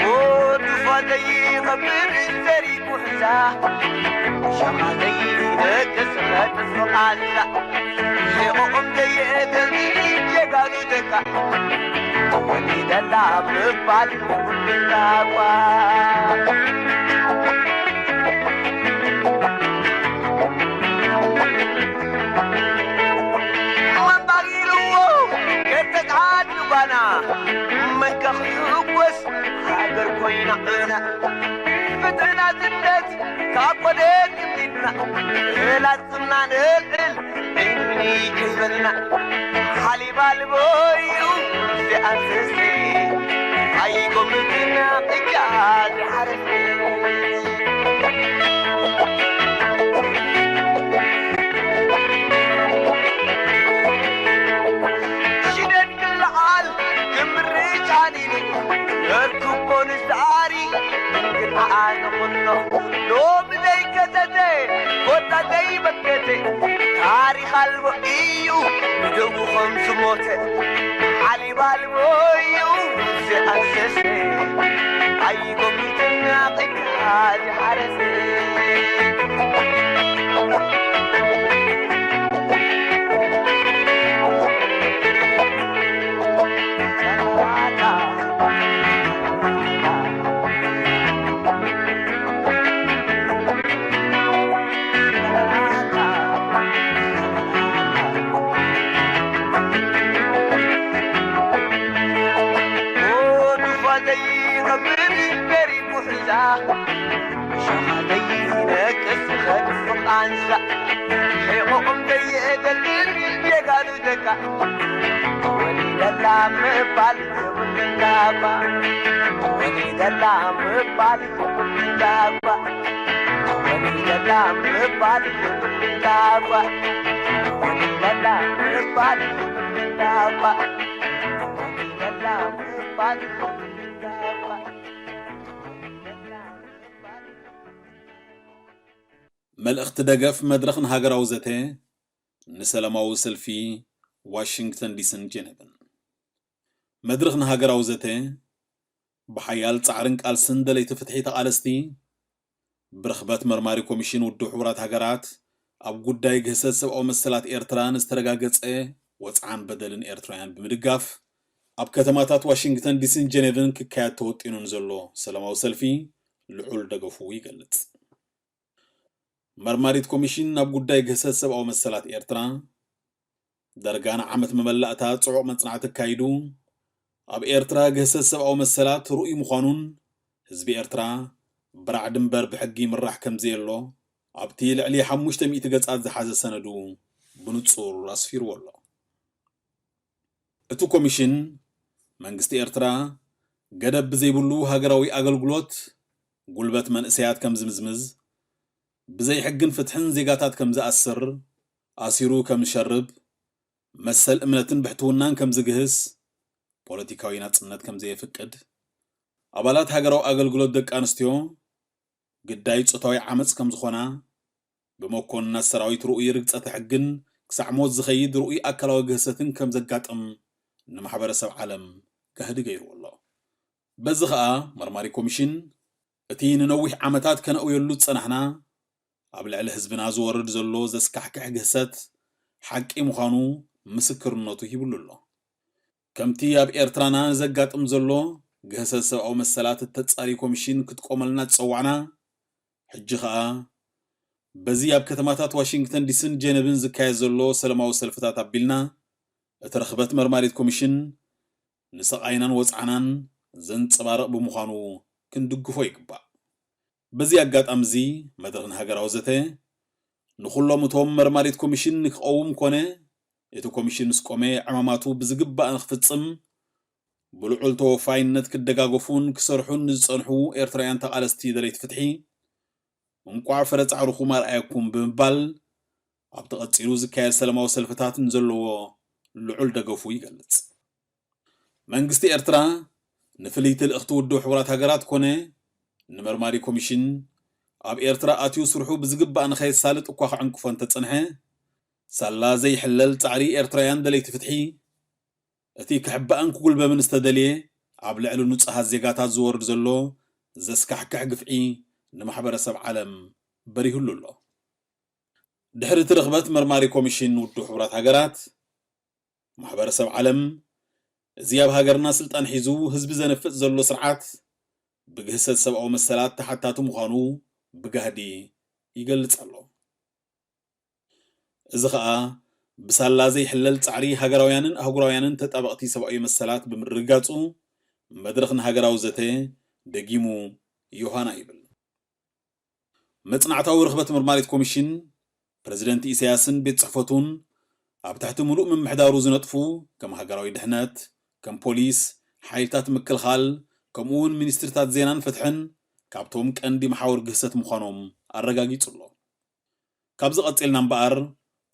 ወዱፋ ዘይኸብር ዘሪጉ ሕዛ ሸማ ዘይደቅስ ኸጥፍ ቃንዛ ሒቑቑም ዘየእተን ጀጋኑ ደቃ ወሊደላ ምባል የብሉን ዳባ። መን ባጊልዎ ገርተት ዓዲ ጓና መን ከኽሕጎስ ሃገር ኮይና ቕና ፍትሕና ስደት ካብ ቆደት ግቢትና እላጽምና ንእልዕል እኒ ከይበልና ሓሊብ ኣልቦ እዩ ዝኣንስስ ኣይጎምትና ቅጫ ዝሓረስ ሽደን ክልዓል ክምርጭ ኣሊኒ ነርክቦ ንዝኣሪ እንግድዓ ንኹኖ ሎሚ ዘይከተተ ኮታ ዘይበከተ ታሪኽ ኣልቦ እዩ ብደሙ ከም ዝሞተ ሓሊብ ኣልቦ እዩ ዝኣንሰሰ ኣይጎሚትና ቅዳ ዝሓረሰ ወሊደላ ምባል የብሉን ዳባ ወሊደላ ምባል የብሉን ዳባ ወሊደላ ምባል የብሉን ዳባ ወሊደላ ምባል የብሉን ዳባ ወሊደላ ምባል የብሉን ዳባ ወሊደላ ምባል የብሉን ዳባ። መልእኽቲ ደገፍ መድረኽ ንሃገራዊ ዘተ ንሰላማዊ ሰልፊ ዋሽንግተን ዲስን ጀነቭን። መድረኽ ንሃገራዊ ዘተ ብሓያል ጻዕርን ቃልስን ደለይቲ ፍትሒ ተቓለስቲ ብርኽበት መርማሪ ኮሚሽን ውድብ ሕቡራት ሃገራት ኣብ ጉዳይ ግህሰት ሰብኣዊ መሰላት ኤርትራ ንዝተረጋገጸ ወጽዓን በደልን ኤርትራውያን ብምድጋፍ ኣብ ከተማታት ዋሽንግተን ዲስን ጀኔቭን ክካየድ ተወጢኑ ንዘሎ ሰላማዊ ሰልፊ ልዑል ደገፉ ይገልጽ። መርማሪት ኮሚሽን ናብ ጉዳይ ግህሰት ሰብኣዊ መሰላት ኤርትራ፣ ደርጋ ንዓመት መመላእታ ጽዑቕ መጽናዕቲ ኣካይዱ፣ ኣብ ኤርትራ ግህሰት ሰብኣዊ መሰላት ርኡይ ምዃኑን ህዝቢ ኤርትራ ብራዕ ድንበር ብሕጊ ይምራሕ ከም ዘየሎ ኣብቲ ልዕሊ ሓሙሽተ ሚእቲ ገጻት ዝሓዘ ሰነዱ ብንጹር ኣስፊርዎ ኣሎ። እቲ ኮሚሽን መንግስቲ ኤርትራ ገደብ ብዘይብሉ ሃገራዊ ኣገልግሎት ጉልበት መንእሰያት ከም ዝምዝምዝ፣ ብዘይ ሕግን ፍትሕን ዜጋታት ከም ዝኣስር፣ ኣሲሩ ከም ዝሸርብ፣ መሰል እምነትን ብሕትውናን ከም ዝግህስ፣ ፖለቲካዊ ናጽነት ከም ዘየፍቅድ፣ ኣባላት ሃገራዊ ኣገልግሎት ደቂ ኣንስትዮ ግዳይ ጾታዊ ዓመጽ ከም ዝኾና፣ ብመኮንናት ሰራዊት ርኡይ ርግጸተ ሕግን ክሳዕ ሞት ዝኸይድ ርኡይ ኣካላዊ ግህሰትን ከም ዘጋጥም ንማሕበረሰብ ዓለም ጋህዲ ገይርዎ ኣሎ። በዚ ኸኣ መርማሪ ኮሚሽን እቲ ንነዊሕ ዓመታት ከነእውየሉ ዝጸናሕና ኣብ ልዕሊ ህዝብና ዝወርድ ዘሎ ዘስካሕክሕ ግህሰት ሓቂ ምዃኑ ምስክርነቱ ሂብሉ ኣሎ። ከምቲ ኣብ ኤርትራና ዘጋጥም ዘሎ ግህሰት ሰብኣዊ መሰላት እተጻሪ ኮሚሽን ክትቆመልና ዝጸዋዕና፣ ሕጂ ኸኣ በዚ ኣብ ከተማታት ዋሽንግተን ዲስን ጀነብን ዝካየድ ዘሎ ሰላማዊ ሰልፍታት ኣቢልና፣ እቲ ርኽበት መርማሪት ኮሚሽን ንሰቓይናን ወጽዓናን ዘንጸባርቕ ብምዃኑ ክንድግፎ ይግባእ። በዚ ኣጋጣሚ እዚ መድረኽ ንሃገራዊ ዘተ ንኹሎም እቶም መርማሪት ኮሚሽን ንክቐውም ኮነ እቲ ኮሚሽን ምስ ቆመ ዕማማቱ ብዝግባእ ንክፍጽም ብልዑል ተወፋይነት ክደጋገፉን ክሰርሑን ንዝጸንሑ ኤርትራውያን ተቓለስቲ ደለይቲ ፍትሒ እንቋዕ ፍረ ጻዕርኹም ኣርኣየኩም ብምባል ኣብቲ ቀጺሉ ዝካየድ ሰላማዊ ሰልፍታት ንዘለዎ ልዑል ደገፉ ይገልጽ። መንግስቲ ኤርትራ ንፍልይቲ ልእኽቲ ውድብ ሕቡራት ሃገራት ኮነ ንመርማሪ ኮሚሽን ኣብ ኤርትራ ኣትዩ ስርሑ ብዝግባእ ንኸየሳልጥ እኳ ክዕንቅፎ እንተጸንሐ፣ ሳላ ዘይሕለል ጻዕሪ ኤርትራውያን ደለይቲ ፍትሒ፣ እቲ ክሕባእን ክጉልበብን ዝተደልየ ኣብ ልዕሊ ንጹሃት ዜጋታት ዝወርድ ዘሎ ዘስካሕክሕ ግፍዒ ንማሕበረሰብ ዓለም በሪሁሉ ኣሎ። ድሕሪ እቲ ርኽበት መርማሪ ኮሚሽን ውድብ ሕቡራት ሃገራት፣ ማሕበረሰብ ዓለም እዚ ኣብ ሃገርና ስልጣን ሒዙ ህዝቢ ዘንፍጽ ዘሎ ስርዓት ብግህሰት ሰብኣዊ መሰላት ተሓታቲ ምዃኑ ብጋህዲ ይገልጽ ኣሎ። እዚ ኸኣ ብሳላ ዘይሕለል ጻዕሪ ሃገራውያንን ኣህጉራውያንን ተጣበቕቲ ሰብኣዊ መሰላት ብምርግጋጹ፣ መድረኽ ንሃገራዊ ዘተ ደጊሙ ዮሃና ይብል። መጽናዕታዊ ርኽበት መርማሪት ኮሚሽን፣ ፕረዚደንት ኢሳያስን ቤት ጽሕፈቱን ኣብ ትሕቲ ምሉእ ምምሕዳሩ ዝነጥፉ ከም ሃገራዊ ድሕነት፣ ከም ፖሊስ፣ ሓይልታት ምክልኻል፣ ከምኡ እውን ሚኒስትሪታት ዜናን ፍትሕን ካብቶም ቀንዲ መሓውር ግህሰት ምዃኖም ኣረጋጊጹ ኣሎ። ካብዚ ቀጺልና እምበኣር፣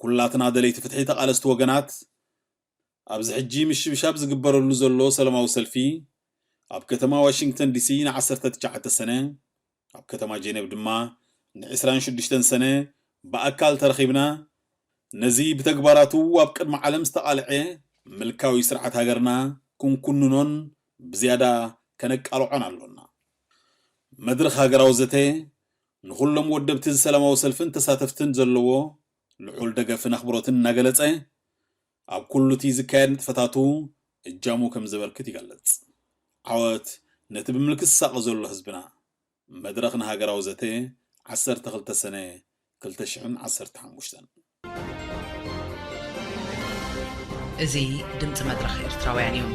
ኩላትና ደለይቲ ፍትሒ ተቓለስቲ ወገናት፣ ኣብዚ ሕጂ ምሽብሻብ ዝግበረሉ ዘሎ ሰላማዊ ሰልፊ፣ ኣብ ከተማ ዋሽንግተን ዲሲ ንዓሰርተ ትሽዓተ ሰነ፣ ኣብ ከተማ ጀኔቭ ድማ ንዕስራን ሽዱሽተን ሰነ ብኣካል ተረኺብና፣ ነዚ ብተግባራቱ ኣብ ቅድሚ ዓለም ዝተቓልዐ ምልካዊ ስርዓት ሃገርና ክንኩንኖን ብዝያዳ ከነቃልዖን ኣሎና። መድረኽ ሃገራዊ ዘተ ንኹሎም ወደብቲ ሰላማዊ ሰልፍን ተሳተፍትን ዘለዎ ልዑል ደገፍን ኣኽብሮትን እናገለጸ፣ ኣብ ኩሉ እቲ ዝካየድ ንጥፈታቱ እጃሙ ከም ዘበርክት ይገልጽ። ዓወት ነቲ ብምልኪ ዝሳቐ ዘሎ ህዝብና። መድረኽ ንሃገራዊ ዘተ፣ ዓሰርተ ክልተ ሰነ ክልተ ሽሕን ዓሰርተ ሓሙሽተን። እዚ ድምፂ መድረኽ ኤርትራውያን እዩ።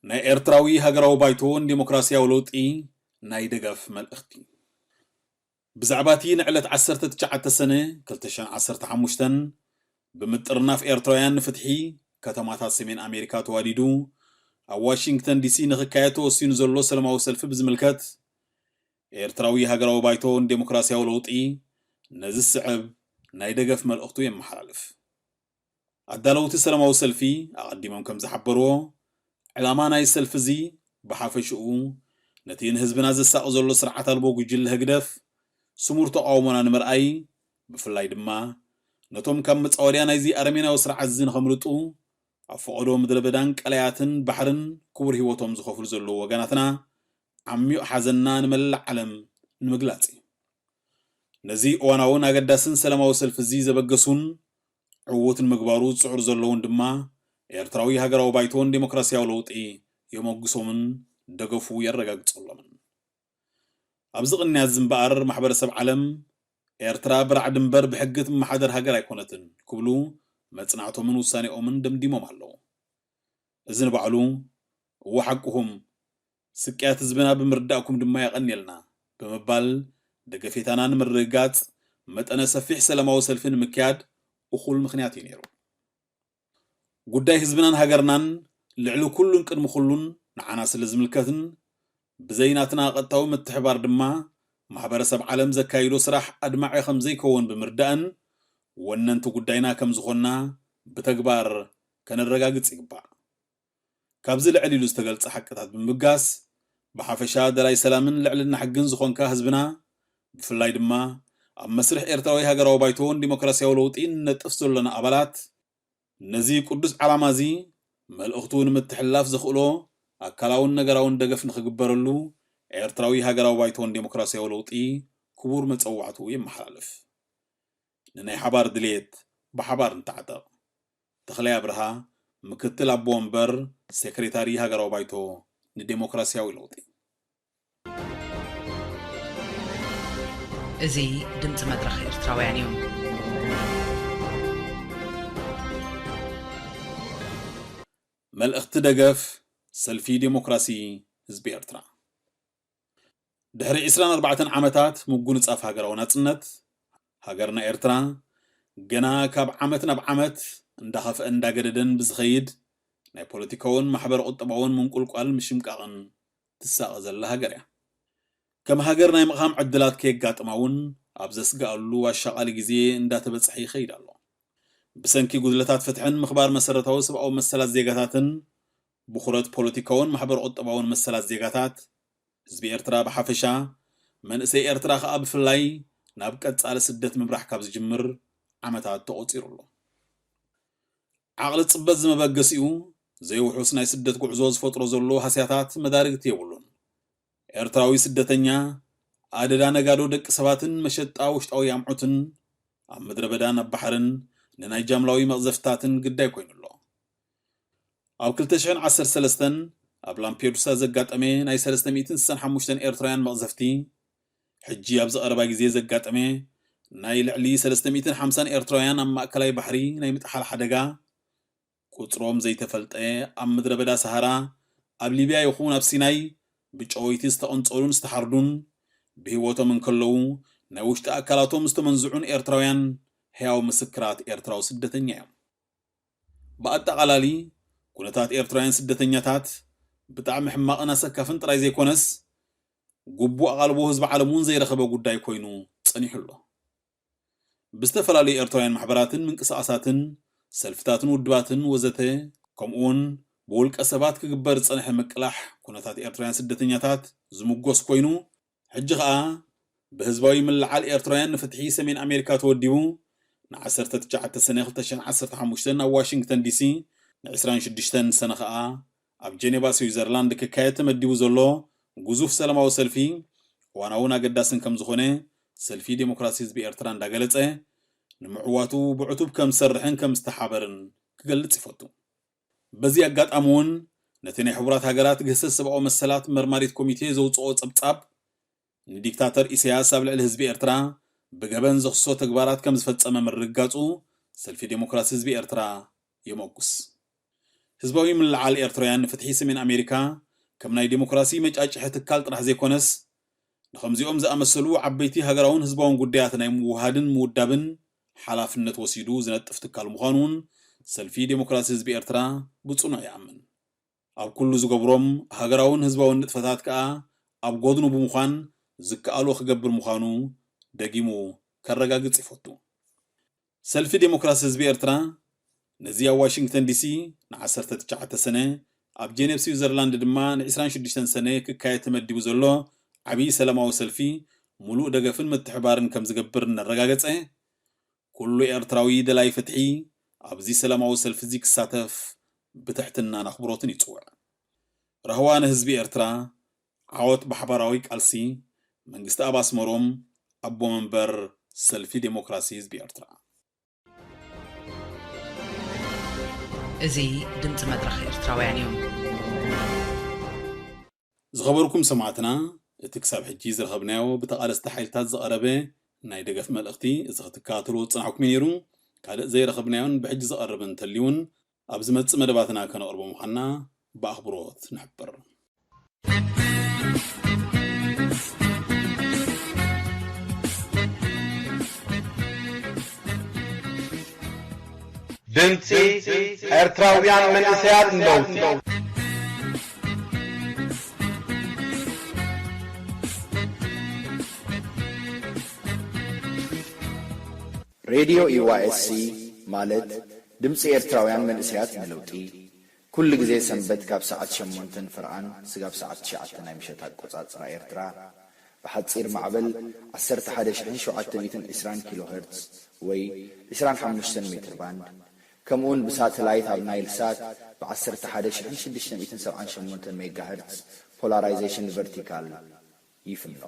ናይ ኤርትራዊ ሃገራዊ ባይቶ ንዴሞክራሲያዊ ለውጢ ናይ ደገፍ መልእኽቲ። ብዛዕባ እቲ ንዕለት ዓሰርተ ትሽዓተ ሰነ ክልተ ሽሕን ዓሰርተ ሓሙሽተን ብምጥርናፍ ኤርትራውያን ንፍትሒ ከተማታት ሰሜን ኣሜሪካ ተዋዲዱ ኣብ ዋሽንግተን ዲሲ ንኽካየድ ተወሲኑ ዘሎ ሰላማዊ ሰልፊ ብዝምልከት፣ ኤርትራዊ ሃገራዊ ባይቶ ንዴሞክራሲያዊ ለውጢ ነዚ ዝስዕብ ናይ ደገፍ መልእኽቱ የመሓላልፍ። ኣዳለውቲ ሰላማዊ ሰልፊ ኣቐዲሞም ከም ዝሓበርዎ፣ ዕላማ ናይ ሰልፊ እዚ ብሓፈሽኡ ነቲ ንህዝብና ዘሳቒ ዘሎ ስርዓት ኣልቦ ጉጅለ ህግደፍ ስሙር ተቓውሞና ንምርኣይ፣ ብፍላይ ድማ ነቶም ካብ መጻወድያ ናይዚ ኣረሜናዊ ስርዓት እዚ ንኸምልጡ ኣብ ፈቐዶ ምድረ በዳን ቀላያትን ባሕርን ክቡር ህይወቶም ዝኸፍሉ ዘለዉ ወገናትና ዓሚቕ ሓዘንና ንመላእ ዓለም ንምግላጽ እዩ። ነዚ እዋናውን ኣገዳስን ሰላማዊ ሰልፊ እዚ ዘበገሱን ዕዉት ንምግባሩ ዝጽዕሩ ዘለውን ድማ ኤርትራዊ ሃገራዊ ባይቶን ዴሞክራሲያዊ ለውጢ የመጉሶምን ደገፉ የረጋግጸሎምን። ኣብዚ ቅንያት እዚ እምበኣር ማሕበረሰብ ዓለም ኤርትራ ብራዕ ድንበር ብሕጊ ትመሓደር ሃገር ኣይኮነትን ክብሉ መጽናዕቶምን ውሳኔኦምን ደምዲሞም ኣለዉ። እዚ ንባዕሉ፣ "እወ ሓቅኹም፣ ስቅያት ህዝብና ብምርዳእኩም ድማ የቐንየልና" ብምባል ደገፌታና ንምርግጋጽ መጠነ ሰፊሕ ሰላማዊ ሰልፊ ንምክያድ እኹል ምኽንያት እዩ ነይሩ። ጉዳይ ህዝብናን ሃገርናን ልዕሊ ኩሉን ቅድሚ ኩሉን ንዓና ስለ ዝምልከትን ብዘይ ናትና ቀጥታዊ ምትሕባር ድማ ማሕበረሰብ ዓለም ዘካይዶ ስራሕ ኣድማዒ ከም ዘይከውን ብምርዳእን ወነንቲ ጉዳይና ከም ዝኾንና ብተግባር ከነረጋግጽ ይግባእ። ካብዚ ልዕል ኢሉ ዝተገልጸ ሓቅታት ብምብጋስ፣ ብሓፈሻ ደላይ ሰላምን ልዕልና ሕግን ዝኾንካ ህዝብና፣ ብፍላይ ድማ ኣብ መስርሕ ኤርትራዊ ሃገራዊ ባይቶን ዲሞክራሲያዊ ለውጢ ንነጥፍ ዘሎና ኣባላት፣ ነዚ ቅዱስ ዓላማ እዚ መልእኽቱ ንምትሕልላፍ ዘኽእሎ ኣካላውን ነገራውን ደገፍ ንኽግበረሉ ኤርትራዊ ሃገራዊ ባይቶን ዴሞክራሲያዊ ለውጢ ክቡር መጸዋዕትኡ የመሓላልፍ። ንናይ ሓባር ድልየት ብሓባር ንተዓጠቕ። ተኽላይ ኣብርሃ፣ ምክትል ኣቦ ወንበር ሴክሬታሪ ሃገራዊ ባይቶ ንዴሞክራሲያዊ ለውጢ። እዚ ድምፂ መድረኽ ኤርትራውያን እዩ። መልእኽቲ ደገፍ ሰልፊ ዴሞክራሲ ህዝቢ ኤርትራ። ድሕሪ ዕስራን ኣርባዕተን ዓመታት ምጉንጻፍ ሃገራዊ ናጽነት፣ ሃገርና ኤርትራ ገና ካብ ዓመት ናብ ዓመት እንዳኸፍአ እንዳገደደን ብዝኸይድ ናይ ፖለቲካውን ማሕበረ ቁጠባውን ምንቁልቋል ምሽምቃቕን ትሳቐ ዘላ ሃገር እያ። ከም ሃገር ናይ ምቕሃም ዕድላት ከየጋጥማ እውን ኣብ ዘስግኣሉ ኣሻቓሊ ግዜ እንዳተበጽሐ ይኸይድ ኣሎ። ብሰንኪ ጉድለታት ፍትሕን ምኽባር መሰረታዊ ሰብኣዊ መሰላት ዜጋታትን ብኹረት ፖለቲካውን ማሕበረ ቁጠባውን መሰላት ዜጋታት፣ ህዝቢ ኤርትራ ብሓፈሻ፣ መንእሰይ ኤርትራ ከኣ ብፍላይ ናብ ቀጻሊ ስደት ምምራሕ ካብ ዝጅምር ዓመታት ተቖጺሩ ኣሎ። ዓቕሊ ጽበት ዝመበገሲኡ ዘይውሑስ ናይ ስደት ጉዕዞ ዝፈጥሮ ዘሎ ሃስያታት መዳርግቲ የብሉን። ኤርትራዊ ስደተኛ ኣደዳ ነጋዶ ደቂ ሰባትን መሸጣ ውሽጣዊ ኣምዑትን ኣብ ምድረ በዳን ኣብ ባሕርን ንናይ ጃምላዊ መቕዘፍታትን ግዳይ ኮይኑ ኣሎ። ኣብ ክልተ ሽሕን ዓሰርተ ሰለስተን ኣብ ላምፔዱሳ ዘጋጠመ ናይ ሰለስተ ሚእትን ስሳን ሓሙሽተን ኤርትራውያን መቕዘፍቲ፣ ሕጂ ኣብዚ ቀረባ ግዜ ዘጋጠመ ናይ ልዕሊ ሰለስተ ሚእትን ሓምሳን ኤርትራውያን ኣብ ማእከላይ ባሕሪ ናይ ምጥሓል ሓደጋ፣ ቁጽሮም ዘይተፈልጠ ኣብ ምድረ በዳ ሰሃራ፣ ኣብ ሊብያ ይኹን ኣብ ሲናይ ብጨወይቲ ዝተቐንጸሉን ዝተሓርዱን፣ ብህይወቶም እንከለዉ ናይ ውሽጢ ኣካላቶም ዝተመንዝዑን ኤርትራውያን ሕያው ምስክራት ኤርትራዊ ስደተኛ እዮም። ብኣጠቓላሊ፣ ኩነታት ኤርትራውያን ስደተኛታት ብጣዕሚ ሕማቕን ኣሰካፍን ጥራይ ዘይኮነስ፣ ግቡእ ኣቓልቦ ህዝቢ ዓለም እውን ዘይረኸበ ጉዳይ ኮይኑ ጸኒሑ ኣሎ። ብዝተፈላለዩ ኤርትራውያን ማሕበራትን ምንቅስቓሳትን፣ ሰልፍታትን ውድባትን ወዘተ፣ ከምኡውን ብውልቀ ሰባት ክግበር ዝጸንሐ ምቅላሕ ኩነታት ኤርትራውያን ስደተኛታት ዝምጎስ ኮይኑ፣ ሕጂ ኸኣ ብህዝባዊ ምልዓል ኤርትራውያን ንፍትሒ ሰሜን ኣሜሪካ ተወዲቡ፣ ን ዓሰርተ ትሽዓተ ሰነ ክልተ ሽሕን ዓሰርተ ሓሙሽተን ኣብ ዋሽንግተን ዲሲ፣ ን ዕስራን ሽዱሽተን ሰነ ኸኣ ኣብ ጀኔቫ ስዊዘርላንድ ክካየድ ተመዲቡ ዘሎ ግዙፍ ሰላማዊ ሰልፊ፣ እዋናውን ኣገዳስን ከም ዝኾነ ሰልፊ ዴሞክራሲ ህዝቢ ኤርትራ እንዳገለጸ፣ ንምዕዋቱ ብዕቱብ ከም ዝሰርሕን ከም ዝተሓበርን ክገልጽ ይፈቱ። በዚ ኣጋጣሚ እውን ነቲ ናይ ሕቡራት ሃገራት ግህሰት ሰብኣዊ መሰላት መርማሪት ኮሚቴ ዘውጽኦ ጸብጻብ፣ ንዲክታተር ኢሳያስ ኣብ ልዕሊ ህዝቢ ኤርትራ ብገበን ዘኽስሶ ተግባራት ከም ዝፈጸመ ምርግጋጹ ሰልፊ ዴሞክራሲ ህዝቢ ኤርትራ የመጉስ። ህዝባዊ ምልዓል ኤርትራውያን ንፍትሒ ሰሜን ኣሜሪካ ከም ናይ ዴሞክራሲ መጫጭሒ ትካል ጥራሕ ዘይኮነስ፣ ንኸምዚኦም ዝኣመሰሉ ዓበይቲ ሃገራውን ህዝባውን ጉዳያት ናይ ምውሃድን ምውዳብን ሓላፍነት ወሲዱ ዝነጥፍ ትካል ምዃኑ እውን ሰልፊ ዴሞክራሲ ህዝቢ ኤርትራ ብጽኑዕ ይኣምን። ኣብ ኩሉ ዝገብሮም ሃገራውን ህዝባውን ንጥፈታት ከኣ ኣብ ጎድኑ ብምዃን ዝከኣሎ ክገብር ምዃኑ ደጊሙ ከረጋግጽ ይፈቱ። ሰልፊ ዴሞክራሲ ህዝቢ ኤርትራ ነዚ ኣብ ዋሽንግተን ዲሲ ን ዓሰርተ ትሽዓተ ሰነ፣ ኣብ ጀኔቭ ስዊዘርላንድ ድማ ን ዕስራን ሽዱሽተን ሰነ ክካየድ ተመዲቡ ዘሎ ዓብዪ ሰላማዊ ሰልፊ ሙሉእ ደገፍን ምትሕባርን ከም ዝገብር እናረጋገጸ፣ ኩሉ ኤርትራዊ ደላይ ፍትሒ ኣብዚ ሰላማዊ ሰልፊ እዚ ክሳተፍ ብትሕትናን ኣኽብሮትን ይጽውዕ። ራህዋ ንህዝቢ ኤርትራ፣ ዓወት ብሓባራዊ ቃልሲ። መንግስቲ ኣብ ኣስመሮም፣ ኣቦ መንበር ሰልፊ ዴሞክራሲ ህዝቢ ኤርትራ። እዚ ድምፂ መድረኽ ኤርትራውያን እዩ። ዝኸበርኩም ሰማዕትና፣ እቲ ክሳብ ሕጂ ዝረኸብናዮ ብተቓለስቲ ሓይልታት ዝቐረበ ናይ ደገፍ መልእኽቲ፣ እዚ ክትከታተልዎ ዝጸናሕኩም እዩ ነይሩ። ካልእ ዘይረኸብናዮን ብሕጂ ዝቐርብ እንተልዩን፣ ኣብ ዝመጽእ መደባትና ከነቕርቦ ምዃንና ብኣኽብሮት ንሕብር። ድምፂ ኤርትራውያን መንእሰያት ንለውጢ። ሬድዮ ኢዋኤስሲ ማለት ድምፂ ኤርትራውያን መንእሰያት ንለውጢ፣ ኩሉ ግዜ ሰንበት ካብ ሰዓት ሸሞንተን ፍርቓን ስጋብ ሰዓት ትሽዓተ ናይ ምሸት ኣቆጻጽራ ኤርትራ፣ ብሓጺር ማዕበል ዓሰርተ ሓደ ሽሕን ሸውዓተ ሚእትን ዕስራን ኪሎ ሄርትዝ ወይ ዕስራን ሓሙሽተን ሜትር ባንድ፣ ከምኡውን ብሳተላይት ኣብ ናይል ሳት ብ ዓሰርተ ሓደ ሽሕን ሽዱሽተ ሚእትን ሰብዓን ሸሞንተን ሜጋ ሄርትዝ ፖላራይዜሽን ቨርቲካል ይፍኖ።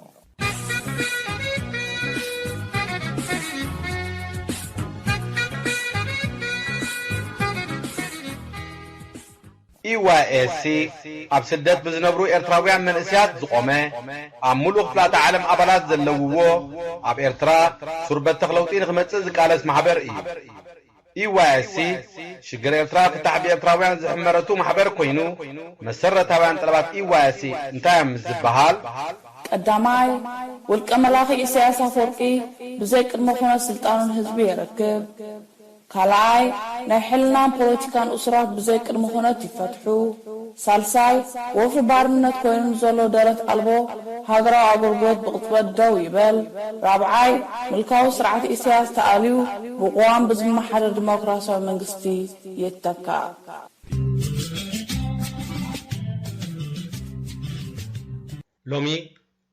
ኢዋይኤስሲ ኣብ ስደት ብዝነብሩ ኤርትራውያን መንእሰያት ዝቖመ፣ ኣብ ምሉእ ክፍላተ ዓለም ኣባላት ዘለውዎ፣ ኣብ ኤርትራ ሱር በተኽ ለውጢ ንኽመጽእ ዝቃለስ ማሕበር እዩ። ኢዋይኤስሲ ሽግር ኤርትራ ፍታሕ ብኤርትራውያን ዝሕመረቱ ማሕበር ኮይኑ፣ መሰረታውያን ጠለባት ኢዋይኤስሲ እንታይ እዮም ምስ ዝበሃል፣ ቀዳማይ፣ ውልቀ መላኺ ኢሳያስ ኣፈወርቂ ብዘይ ቅድመ ኩነት ስልጣኑ ንህዝቢ የረክብ። ካልኣይ፣ ናይ ሕልናን ፖለቲካን እሱራት ብዘይ ቅድመ ኩነት ይፈትሑ። ሳልሳይ፣ ወፍሪ ባርነት ኮይኑ ንዘሎ ደረት ኣልቦ ሃገራዊ ኣገልግሎት ብቕጽበት ደው ይበል። ራብዓይ፣ ምልካዊ ስርዓት ኢሳያስ ተኣልዩ ብቅዋም ብዝመሓደር ዲሞክራሲያዊ መንግስቲ ይተካእ። ሎሚ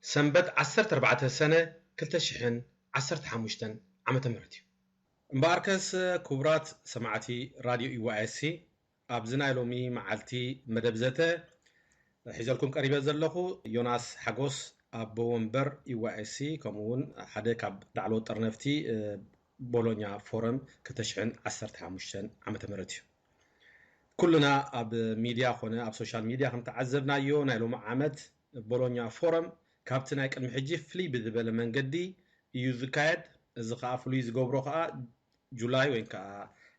ሰንበት ዓሰርተ ኣርባዕተ ሰነ ክልተ ሽሕን ዓሰርተ ሓሙሽተን ዓመተ ምህረት እዩ። እምበኣርከስ ክቡራት ሰማዕቲ ራድዮ ኢዋኤስሲ ኣብዚ ናይ ሎሚ መዓልቲ መደብ ዘተ ሒዘልኩም ቀሪበ ዘለኹ ዮናስ ሓጎስ ኣቦ ወንበር ኢዋኤስሲ ከምኡ እውን ሓደ ካብ ላዕለዎት ጠርነፍቲ ቦሎኛ ፎረም ክልተ ሽሕን ዓሰርተ ሓሙሽተን ዓመተ ምህረት እዩ። ኩልና ኣብ ሚድያ ኮነ ኣብ ሶሻል ሚድያ ከምተዓዘብናዮ ናይ ሎሚ ዓመት ቦሎኛ ፎረም ካብቲ ናይ ቅድሚ ሕጂ ፍልይ ብዝበለ መንገዲ እዩ ዝካየድ። እዚ ከዓ ፍሉይ ዝገብሮ ከዓ ጁላይ ወይ ከዓ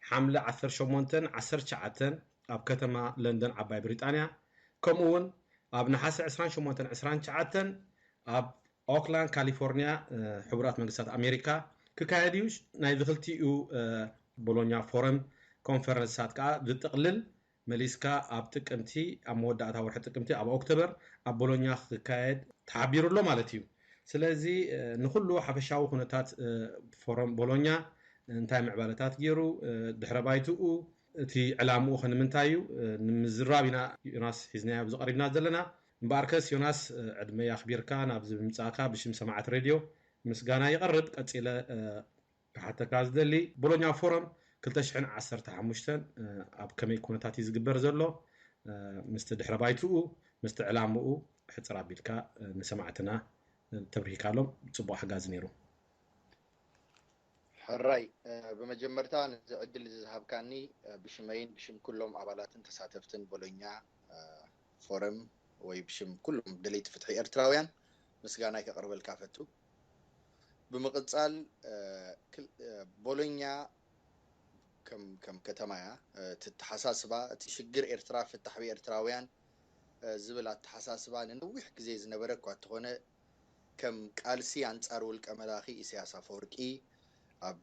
ሓምለ ዓሰርተ ሸሞንተን ዓሰርተ ትሽዓተን ኣብ ከተማ ለንደን ዓባይ ብሪጣንያ ከምኡ እውን ኣብ ነሓሰ ዕስራን ሸሞንተን ዕስራን ትሽዓተን ኣብ ኦክላንድ ካሊፎርኒያ ሕቡራት መንግስታት ኣሜሪካ ክካየድ እዩ። ናይዚ ክልቲኡ ቦሎኛ ፎረም ኮንፈረንሳት ከዓ ዝጥቕልል መሊስካ ኣብ ጥቅምቲ ኣብ መወዳእታ ወርሒ ጥቅምቲ ኣብ ኦክቶበር ኣብ ቦሎኛ ክካየድ ተሓቢሩ ኣሎ ማለት እዩ። ስለዚ ንኩሉ ሓፈሻዊ ኩነታት ፎረም ቦሎኛ እንታይ ምዕባለታት ገይሩ፣ ድሕረ ባይትኡ፣ እቲ ዕላምኡ ከ ንምንታይ እዩ ንምዝራብ ኢና ዮናስ ሒዝናዮ ኣብዚ ቀሪብና ዘለና። እምበኣርከስ ዮናስ ዕድመይ ኣኽቢርካ ናብዚ ብምምጻእካ ብሽም ሰማዕቲ ሬድዮ ምስጋና የቕርብ። ቀጺለ ክሓተካ ዝደሊ ቦሎኛ ፎረም ክልተ ሽሕን ዓሰርተ ሓሙሽተን ኣብ ከመይ ኩነታት እዩ ዝግበር ዘሎ፣ ምስቲ ድሕረ ባይትኡ ምስቲ ዕላምኡ ሕጽር ኣቢልካ ንሰማዕትና ተብርሂካሎም ጽቡቕ ሓጋዚ ነይሩ። ሕራይ ብመጀመርታ ነዚ ዕድል እዚ ዝሃብካኒ ብሽመይን ብሽም ኩሎም ኣባላትን ተሳተፍትን ቦሎኛ ፎረም ወይ ብሽም ኩሎም ደለይቲ ፍትሒ ኤርትራውያን ምስጋናይ ከቕርበልካ ፈቱ። ብምቕጻል ቦሎኛ ከም ከም ከተማ እያ። እቲ ኣተሓሳስባ እቲ ሽግር ኤርትራ ፍታሕ ብኤርትራውያን ዝብል ኣተሓሳስባ ንነዊሕ ግዜ ዝነበረ እኳ እንተኾነ ከም ቃልሲ ኣንጻር ውልቀ መላኺ ኢሳያስ ኣፈወርቂ ኣብ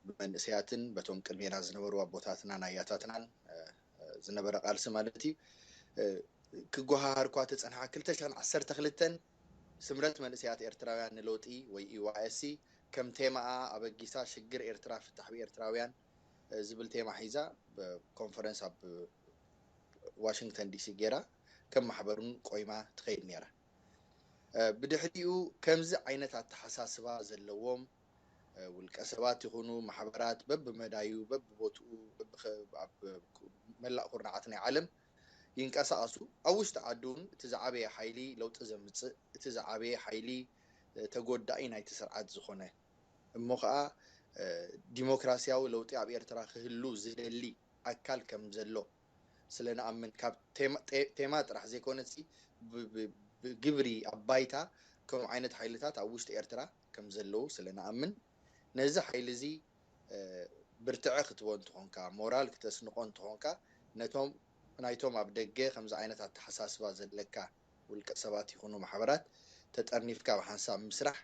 ብመንእሰያትን በቶም ቅድሜና ዝነበሩ ኣቦታትናን ኣያታትናን ዝነበረ ቃልሲ ማለት እዩ ክጓሃሃር እኳ ተጸንሓ ክልተ ሽሕን ዓሰርተ ክልተን ስምረት መንእሰያት ኤርትራውያን ንለውጢ ወይ ኢዋኤስሲ ከም ቴማኣ ኣበጊሳ ሽግር ኤርትራ ፍታሕ ብኤርትራውያን ዝብል ቴማ ሒዛ ኮንፈረንስ ኣብ ዋሽንግተን ዲሲ ገይራ ከም ማሕበሩን ቆይማ ትኸይድ ነይራ። ብድሕሪኡ ከምዚ ዓይነት ኣተሓሳስባ ዘለዎም ውልቀ ሰባት ይኹኑ ማሕበራት በብመዳዩ በብቦትኡ ኣብ መላእ ኩርናዓት ናይ ዓለም ይንቀሳቐሱ ኣብ ውሽጢ ዓዲ እውን እቲ ዝዓበየ ሓይሊ ለውጢ ዘምፅእ እቲ ዝዓበየ ሓይሊ ተጎዳኢ ናይቲ ስርዓት ዝኾነ እሞ ከዓ ዲሞክራሲያዊ ለውጢ ኣብ ኤርትራ ክህሉ ዝደሊ ኣካል ከም ዘሎ ስለ ንኣምን ካብ ቴማ ጥራሕ ዘይኮነሲ ብግብሪ ኣብ ባይታ ከምኡ ዓይነት ሓይልታት ኣብ ውሽጢ ኤርትራ ከም ዘለዉ ስለ ንኣምን ነዚ ሓይሊ እዚ ብርትዐ ክትቦ እንተኾንካ፣ ሞራል ክተስንቆ እንተኾንካ፣ ነቶም ናይቶም ኣብ ደገ ከምዚ ዓይነት ኣተሓሳስባ ዘለካ ውልቀ ሰባት ይኹኑ ማሕበራት ተጠርኒፍካ ብሓንሳብ ምስራሕ፣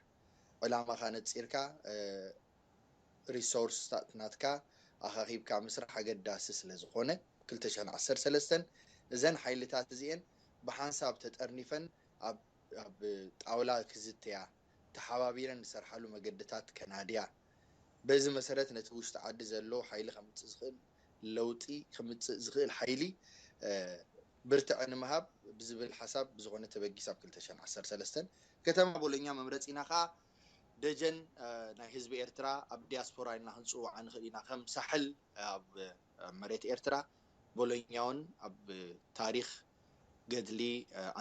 ዕላማኻ ነጺርካ፣ ሪሶርስታት ናትካ ኣኻኺብካ ምስራሕ ኣገዳሲ ስለ ዝኾነ፣ ክልተ ሽሕን ዓሰርተ ሰለስተን እዘን ሓይልታት እዚኤን ብሓንሳብ ተጠርኒፈን ኣብ ኣብ ጣውላ ክዝተያ፣ ተሓባቢረን ዝሰርሓሉ መገድታት ከናድያ፣ በዚ መሰረት ነቲ ውሽጢ ዓዲ ዘሎ ሓይሊ ከምፅእ ዝኽእል፣ ለውጢ ከምፅእ ዝኽእል ሓይሊ ብርትዐ ንምሃብ ብዝብል ሓሳብ ብዝኾነ ተበጊስ ኣብ ክልተ ሽሕን ዓሰርተ ሰለስተን ከተማ ቦሎኛ መምረፂና ከዓ ደጀን ናይ ህዝቢ ኤርትራ ኣብ ዲያስፖራ ኢልና ክንፅውዓ ንኽእል ኢና። ከም ሳሕል ኣብ መሬት ኤርትራ ቦሎኛውን ኣብ ታሪኽ ገድሊ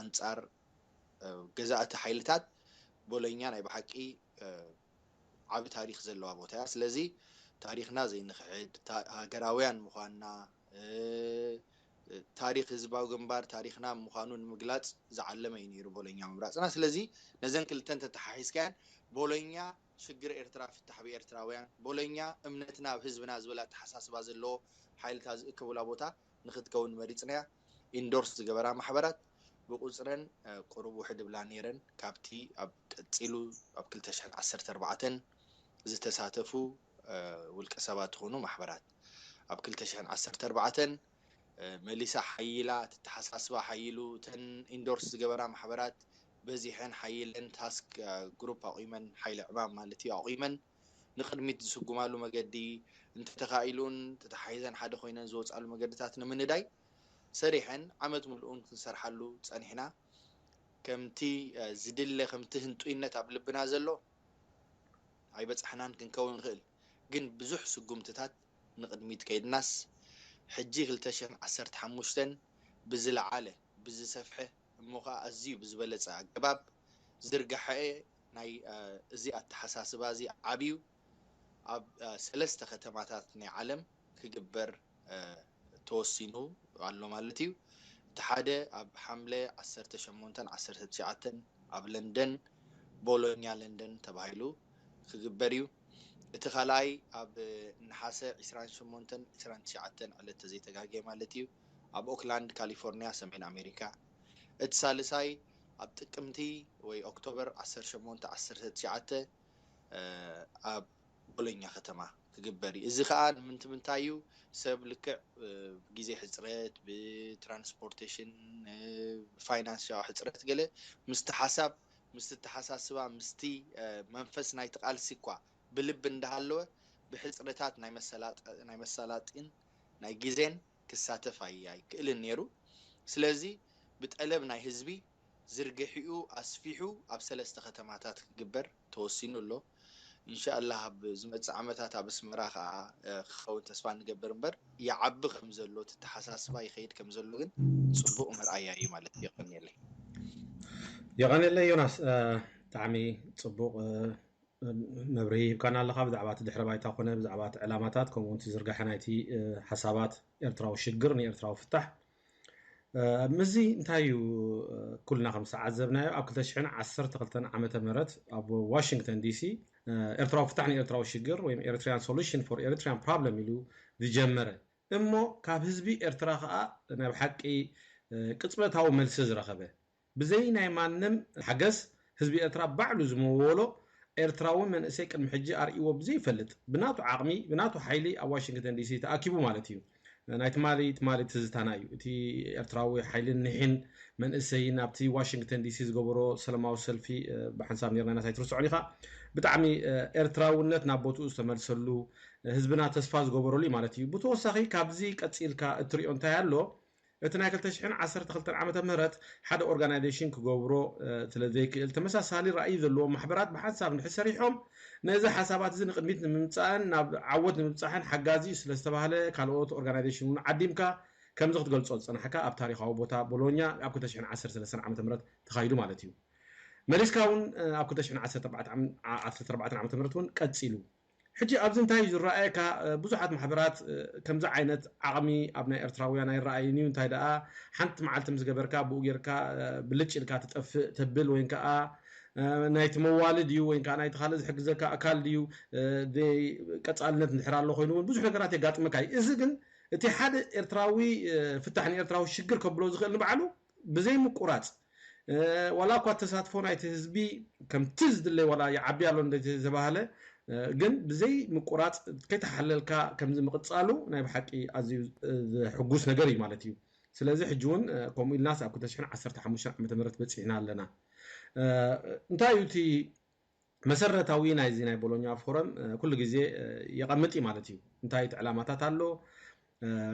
ኣንጻር ገዛእቲ ሓይልታት ቦሎኛ ናይ ብሓቂ ዓቢ ታሪኽ ዘለዋ ቦታ እያ። ስለዚ ታሪኽና ዘይንኽሕድ፣ ሃገራውያን ምዃንና፣ ታሪኽ ህዝባዊ ግንባር ታሪኽና ምዃኑ ንምግላጽ ዝዓለመ እዩ ነይሩ ቦሎኛ ምምራጽና። ስለዚ ነዘን ክልተን ተተሓሒዝካያን ቦሎኛ ሽግር ኤርትራ ፍታሕ ብኤርትራውያን፣ ቦሎኛ እምነትና ኣብ ህዝብና ዝብል ኣተሓሳስባ ዘለዎ ሓይልታት ዝእከቡላ ቦታ ንክትከውን መሪጽናያ። ኢንዶርስ ዝገበራ ማሕበራት ብቁጽረን ቁሩብ ውሕድ ብላ ነይረን። ካብቲ ኣብ ቀጺሉ ኣብ ክልተ ሽሕን ዓሰርተ ኣርባዕተን ዝተሳተፉ ውልቀ ሰባት ዝኾኑ ማሕበራት ኣብ ክልተ ሽሕን ዓሰርተ ኣርባዕተን መሊሳ ሓይላ፣ ተተሓሳስባ ሓይሉ፣ እተን ኢንዶርስ ዝገበራ ማሕበራት በዚሐን ሓይለን ታስክ ግሩፕ ኣቑመን፣ ሓይሊ ዕማም ማለት እዩ፣ ኣቑመን ንቕድሚት ዝስጉማሉ መገዲ እንተተኻኢሉን ተተሓሒዘን ሓደ ኮይነን ዝወፃሉ መገድታት ንምንዳይ ሰሪሐን ዓመት ምልኡን ክንሰርሓሉ ፀኒሕና። ከምቲ ዝድለ ከምቲ ህንጡይነት ኣብ ልብና ዘሎ ኣይበፃሕናን ክንከውን ንኽእል፣ ግን ብዙሕ ስጉምትታት ንቕድሚት ከይድናስ ሕጂ ክልተ ሽሕን ዓሰርተ ሓሙሽተን ብዝለዓለ ብዝሰፍሐ እሞ ከዓ ኣዝዩ ብዝበለፀ ኣገባብ ዝርግሐ ናይ እዚ ኣተሓሳስባ እዚ ዓብዩ ኣብ ሰለስተ ከተማታት ናይ ዓለም ክግበር ተወሲኑ ኣሎ ማለት እዩ። እቲ ሓደ ኣብ ሓምለ ዓሰርተ ሸሞንተን ዓሰርተ ትሽዓተን ኣብ ለንደን ቦሎኛ ለንደን ተባሂሉ ክግበር እዩ። እቲ ካልኣይ ኣብ ነሓሰ ዕስራን ሸሞንተን ዕስራን ትሽዓተን ዕለት ተዘይተጋግየ ማለት እዩ ኣብ ኦክላንድ ካሊፎርኒያ ሰሜን ኣሜሪካ። እቲ ሳልሳይ ኣብ ጥቅምቲ ወይ ኦክቶበር ዓሰርተ ሸሞንተ ዓሰርተ ትሽዓተ ኣብ ቦሎኛ ከተማ ክግበር እዩ። እዚ ከዓ ንምንትምንታይ እዩ? ሰብ ልክዕ ብግዜ ሕፅረት፣ ብትራንስፖርቴሽን፣ ብፋይናንስያዊ ሕፅረት ገለ ምስቲ ሓሳብ ምስቲ ተሓሳስባ ምስቲ መንፈስ ናይቲ ቃልሲ እኳ ብልቢ እንዳሃለወ ብሕፅረታት ናይ መሰላጢን ናይ ግዜን ክሳተፍ ኣይክእልን ነይሩ። ስለዚ ብጠለብ ናይ ህዝቢ ዝርግሒኡ ኣስፊሑ ኣብ ሰለስተ ከተማታት ክግበር ተወሲኑ ኣሎ። እንሻኣላህ ኣብ ዝመፅእ ዓመታት ኣብ ኣስመራ ከዓ ክኸውን ተስፋ ንገብር እምበር ይዓቢ ከም ዘሎ ተተሓሳስባ ይኸይድ ከም ዘሎ ግን ፅቡቕ መርኣያ እዩ ማለት እዩ። የቐንየለይ። የቐንየለይ ዮናስ፣ ብጣዕሚ ፅቡቕ መብርሂ ሂብካና ኣለኻ ብዛዕባ እቲ ድሕረ ባይታ ኮነ ብዛዕባ እቲ ዕላማታት ከምኡ እውን ዝርጋሐ ናይቲ ሓሳባት ኤርትራዊ ሽግር ንኤርትራዊ ፍታሕ። ምስዚ እንታይ እዩ? ኩልና ከም ዝተዓዘብናዮ ኣብ ክልተ ሽሕን ዓሰርተ ክልተን ዓመተ ምህረት ኣብ ዋሽንግተን ዲሲ ኤርትራዊ ፍታሕ ንኤርትራዊ ሽግር ወይም Eritrean Solution for Eritrean Problem ኢሉ ዝጀመረ እሞ ካብ ህዝቢ ኤርትራ ከዓ ናይ ብሓቂ ቅፅበታዊ መልሲ ዝረኸበ ብዘይ ናይ ማንም ሓገዝ ህዝቢ ኤርትራ ባዕሉ ዝመወሎ ኤርትራዊ መንእሰይ ቅድሚ ሕጂ ኣርእይዎ ብዘይፈልጥ ብናቱ ዓቕሚ ብናቱ ሓይሊ ኣብ ዋሽንግተን ዲሲ ተኣኪቡ ማለት እዩ። ናይ ትማሊ ትማሊ ትዝታና እዩ። እቲ ኤርትራዊ ሓይልን ኒሕን መንእሰይን ኣብቲ ዋሽንግተን ዲሲ ዝገበሮ ሰላማዊ ሰልፊ ብሓንሳብ ኔርና ኢና ኣይትርስዖን ኢኻ። ብጣዕሚ ኤርትራውነት ናብ ቦትኡ ዝተመልሰሉ ህዝብና ተስፋ ዝገበረሉ እዩ ማለት እዩ። ብተወሳኺ ካብዚ ቀፂልካ እትሪኦ እንታይ ኣሎ? እቲ ናይ ክልተ ሽሕን ዓሰርተ ክልተን ዓመተ ምህረት ሓደ ኦርጋናይዜሽን ክገብሮ ስለ ዘይክእል ተመሳሳሊ ራእይ ዘለዎም ማሕበራት ብሓንሳብ እንድሕር ሰሪሖም ነዚ ሓሳባት እዚ ንቅድሚት ንምምፃእን ናብ ዓወት ንምብፃሕን ሓጋዚ እዩ ስለ ዝተባህለ ካልኦት ኦርጋናይዜሽን እውን ዓዲምካ ከምዚ ክትገልፆ ዝፀናሕካ ኣብ ታሪካዊ ቦታ ቦሎኛ ኣብ ክልተ ሽሕን ዓሰርተ ሰለስተን ዓመተ ምህረት ተኻይዱ ማለት እዩ። መሊስካ እውን ኣብ ክልተ ሽሕን ዓሰርተ ኣርባዕተን ዓመተ ምህረት እውን ቀፂሉ ሕጂ ኣብዚ እንታይ እዩ ዝረኣየካ? ብዙሓት ማሕበራት ከምዚ ዓይነት ዓቕሚ ኣብ ናይ ኤርትራውያን ኣይረኣይን እዩ። እንታይ ደኣ ሓንቲ መዓልቲ ምስ ገበርካ ብኡ ጌርካ ብልጭ ኢልካ ትጠፍእ ተብል ወይ ከዓ ናይቲ መዋሊ ድዩ ወይ ከዓ ናይቲ ካልእ ዝሕግዘካ ኣካል ድዩ? ቀፃልነት እንድሕር ኣሎ ኮይኑ እውን ብዙሕ ነገራት የጋጥመካ እዩ። እዚ ግን እቲ ሓደ ኤርትራዊ ፍታሕ ንኤርትራዊ ሽግር ከብሎ ዝኽእል ንባዕሉ ብዘይ ምቁራፅ፣ ዋላ እኳ ተሳትፎ ናይቲ ህዝቢ ከምቲ ዝድለይ ዋላ ይዓቢ ኣሎ እንተተባህለ፣ ግን ብዘይ ምቁራፅ ከይተሓለልካ ከምዚ ምቕፃሉ ናይ ብሓቂ ኣዝዩ ዘሕጉስ ነገር እዩ ማለት እዩ። ስለዚ ሕጂ እውን ከምኡ ኢልናስ ኣብ ክልተ ሽሕን ዓሰርተ ሓሙሽተን ዓመተ ምህረት በፂሕና ኣለና። እንታይ እዩ እቲ መሰረታዊ ናይዚ ናይ ቦሎኛ ፎረም? ኩሉ ግዜ የቐምጥ እዩ ማለት እዩ። እንታይ እቲ ዕላማታት ኣሎ?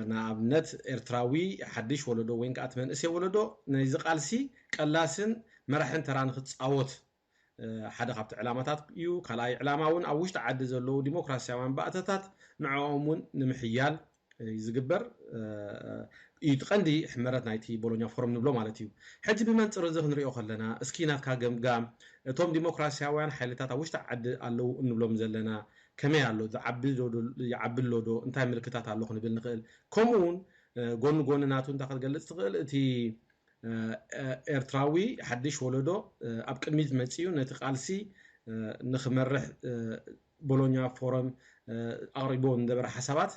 ንኣብነት ኤርትራዊ ሓድሽ ወለዶ ወይ ከዓ እቲ መንእሰይ ወለዶ ናይዚ ቃልሲ ቀላስን መራሕን ተራ ንክፃወት ሓደ ካብቲ ዕላማታት እዩ። ካልኣይ ዕላማ እውን ኣብ ውሽጢ ዓዲ ዘለዉ ዲሞክራሲያውያን ባእታታት ንዕኦም እውን ንምሕያል እዩ ዝግበር እዩ። እቲ ቀንዲ ሕመረት ናይቲ ቦሎኛ ፎረም ንብሎ ማለት እዩ። ሕጂ ብመንፅር እዚ ክንሪኦ ከለና እስኪ ናትካ ገምጋም፣ እቶም ዲሞክራሲያውያን ሓይልታት ኣብ ውሽጢ ዓዲ ኣለዉ እንብሎም ዘለና ከመይ ኣሎ? ዝዓቢ ዶ ይዓቢ ኣሎ ዶ? እንታይ ምልክታት ኣሎ ክንብል ንኽእል? ከምኡ እውን ጎኒ ጎኒ ናቱ እንታይ ክትገልፅ ትኽእል? እቲ ኤርትራዊ ሓድሽ ወለዶ ኣብ ቅድሚት መፂኡ ነቲ ቃልሲ ንክመርሕ ቦሎኛ ፎረም ኣቕሪቦ ዝነበረ ሓሳባት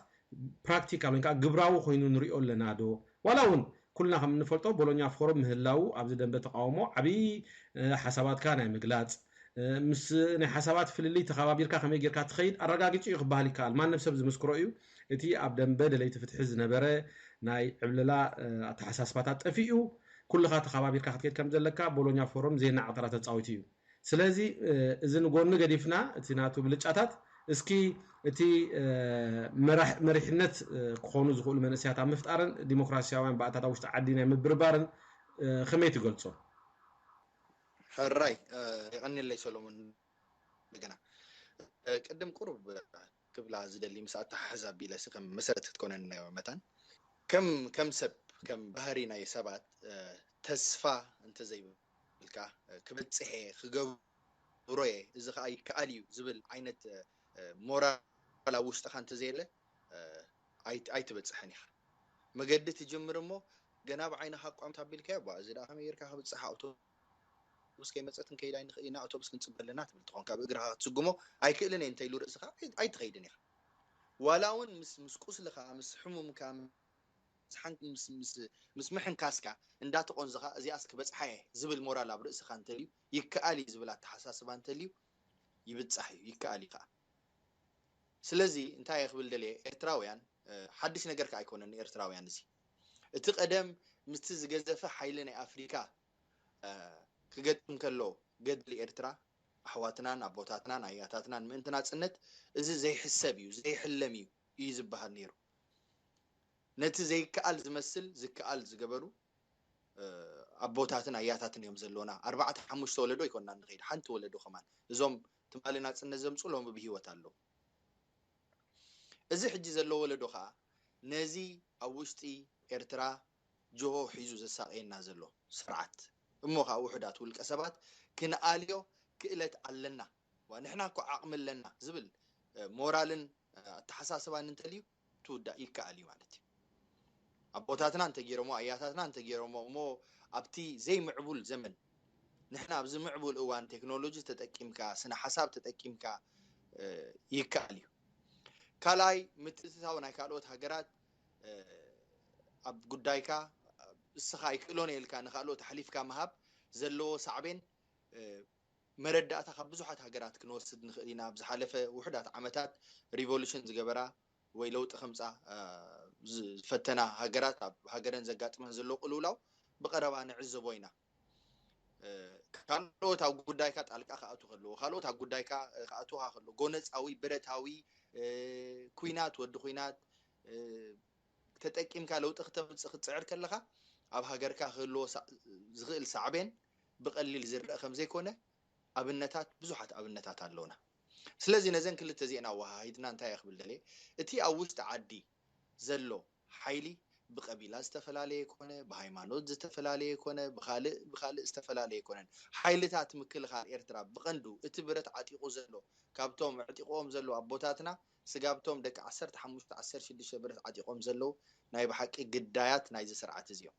ፕራክቲካል ወይ ከዓ ግብራዊ ኮይኑ ንሪኦ ኣለና ዶ? ዋላ እውን ኩልና ከም እንፈልጦ ቦሎኛ ፎረም ምህላው ኣብዚ ደንበ ተቃውሞ ዓብዪ ሓሳባትካ ናይ ምግላፅ፣ ምስ ናይ ሓሳባት ፍልልይ ተኸባቢርካ ከመይ ጌርካ ትኸይድ ኣረጋጊፁ እዩ ክበሃል ይከኣል። ማንም ሰብ ዝምስክሮ እዩ። እቲ ኣብ ደንበ ደለይቲ ፍትሒ ዝነበረ ናይ ዕብለላ ኣተሓሳስባታት ጠፊኡ ኩልኻ ተኸባቢርካ ክትከይድ ከም ዘለካ ቦሎኛ ፎረም ዘየናዕቕ ተራ ተፃዊቱ እዩ። ስለዚ እዚ ንጎኒ ገዲፍና እቲ ናቱ ብልጫታት እስኪ እቲ መሪሕነት ክኾኑ ዝኽእሉ መንእሰያት ኣብ ምፍጣርን ዲሞክራሲያውያን ባእታት ኣብ ውሽጢ ዓዲ ናይ ምብርባርን ከመይ ትገልጾ? ሕራይ፣ የቐንየለይ ሰሎሞን። እንደገና ቅድም ቁሩብ ክብላ ዝደሊ ምስ ኣተሓሕዛ ኣቢለሲ ከም መሰረት ክትኮነኒ ናይ መታን ከም ከም ሰብ ከም ባህሪ ናይ ሰባት ተስፋ እንተዘይብልካ ክበፅሕ እየ ክገብሮ እየ እዚ ከዓ ይከኣል እዩ ዝብል ዓይነት ሞራል ኣብ ውሽጥኻ እንተዘየለ ኣይትበፅሕን ኢኻ። መገዲ ትጅምር እሞ ገና ብዓይንኻ ቋምት ኣቢልካዮ ባ እዚ ደኣ ከመይ ጌርካ ክብፅሕ ኣውቶቡስ ከይመፀት ክንከይድ ኣይንኽእል ኢና ኣውቶቡስ ክንፅበ ኣለና ትብል ትኾንካ ብእግርኻ ክትስጉሞ ኣይክእልን እየ እንተኢሉ ርእስኻ ኣይትኸይድን ኢኻ። ዋላ እውን ምስ ምስ ቁስልኻ ምስ ሕሙምካ ምስ ምሕንካስካ እንዳተቆንዝኻ እዚኣስ ክበፅሓ እየ ዝብል ሞራል ኣብ ርእስኻ እንተልዩ ይከኣል እዩ ዝብል ኣተሓሳስባ እንተልዩ ይብፃሕ እዩ ይከኣል እዩ ከዓ። ስለዚ እንታይ እየ ክብል ደልየ ኤርትራውያን ሓድሽ ነገር ከዓ ኣይኮነን ንኤርትራውያን እዚ እቲ ቀደም ምስቲ ዝገዘፈ ሓይሊ ናይ ኣፍሪካ ክገጥም ከሎ ገድሊ ኤርትራ ኣሕዋትናን ኣቦታትናን ኣያታትናን ምእንቲ ናፅነት እዚ ዘይሕሰብ እዩ ዘይሕለም እዩ እዩ ዝበሃል ነይሩ። ነቲ ዘይከኣል ዝመስል ዝከኣል ዝገበሩ ኣቦታትን ኣያታትን እዮም ዘለውና። ኣርባዕተ ሓሙሽተ ወለዶ ይኮና ንኸይድ ሓንቲ ወለዶ ከማን እዞም ትማሊ ናፅነት ዘምፁ ሎሚ ብሂወት ኣለዉ። እዚ ሕጂ ዘሎ ወለዶ ከዓ ነዚ ኣብ ውሽጢ ኤርትራ ጅሆ ሒዙ ዘሳቀየና ዘሎ ስርዓት እሞ ከዓ ውሑዳት ውልቀ ሰባት ክንኣልዮ ክእለት ኣለና፣ ንሕና እኮ ዓቕሚ ኣለና ዝብል ሞራልን ኣተሓሳስባን እንተልዩ ትውዳእ ይከኣል እዩ ማለት እዩ። ኣቦታትና እንተገይሮሞ ኣያታትና እንተገይሮሞ እሞ ኣብቲ ዘይምዕቡል ዘመን ንሕና ኣብዚ ምዕቡል እዋን ቴክኖሎጂ ተጠቂምካ ስነ ሓሳብ ተጠቂምካ ይከኣል እዩ። ካልኣይ ምትእትታው ናይ ካልኦት ሃገራት ኣብ ጉዳይካ እስኻ ኣይክእሎን ኢልካ ንካልኦት ኣሕሊፍካ ምሃብ ዘለዎ ሳዕቤን መረዳእታ ካብ ብዙሓት ሃገራት ክንወስድ ንኽእል ኢና። ኣብ ዝሓለፈ ውሑዳት ዓመታት ሪቮሉሽን ዝገበራ ወይ ለውጢ ከምፃ ዝፈተና ሃገራት ኣብ ሃገረን ዘጋጥመን ዘሎ ቅልውላው ብቐረባ ንዕዘቦ ኢና። ካልኦት ኣብ ጉዳይካ ጣልቃ ክኣቱ ከለዎ ካልኦት ኣብ ጉዳይካ ክኣቱካ ከሎ ጎነፃዊ ብረታዊ ኩናት ወዲ ኩናት ተጠቂምካ ለውጢ ክተምፅእ ክትፅዕር ከለካ ኣብ ሃገርካ ክህልዎ ዝኽእል ሳዕቤን ብቐሊል ዝረአ ከምዘይኮነ ኣብነታት ብዙሓት ኣብነታት ኣለውና። ስለዚ ነዘን ክልተ እዚአን ኣወሃሂድና እንታይ እየ ክብል ደልየ እቲ ኣብ ውሽጢ ዓዲ ዘሎ ሓይሊ ብቀቢላ ዝተፈላለየ ኮነ ብሃይማኖት ዝተፈላለየ ኮነ ብካልእ ብካልእ ዝተፈላለየ ኮነን ሓይልታት ምክልኻል ኤርትራ ብቐንዱ እቲ ብረት ዓጢቑ ዘሎ ካብቶም ኣዕጢቕዎም ዘለዉ ኣቦታትና ስጋብቶም ደቂ ዓሰርተ ሓሙሽተ ዓሰርተ ሽዱሽተ ብረት ዓጢቖም ዘለዉ ናይ ብሓቂ ግዳያት ናይዚ ስርዓት እዚ እዮም።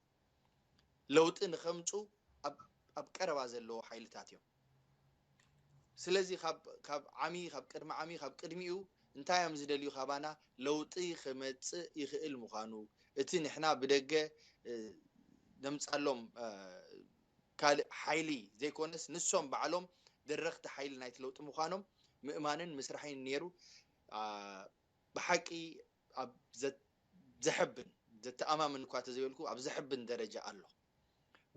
ለውጢ ንኸምፁ ኣብ ቀረባ ዘለዉ ሓይልታት እዮም። ስለዚ ካብ ዓሚ ካብ ቅድሚ ዓሚ ካብ ቅድሚኡ እንታይ እዮም ዝደልዩ ካባና? ለውጢ ክመፅእ ይኽእል ምዃኑ፣ እቲ ንሕና ብደገ ነምፃሎም ካልእ ሓይሊ ዘይኮነስ ንሶም ባዕሎም ደረኽቲ ሓይሊ ናይቲ ለውጢ ምዃኖም ምእማንን ምስራሕን ነይሩ። ብሓቂ ኣብ ዘሕብን ዘተኣማምን እኳ ተዘይበልኩ ኣብ ዘሕብን ደረጃ ኣሎ።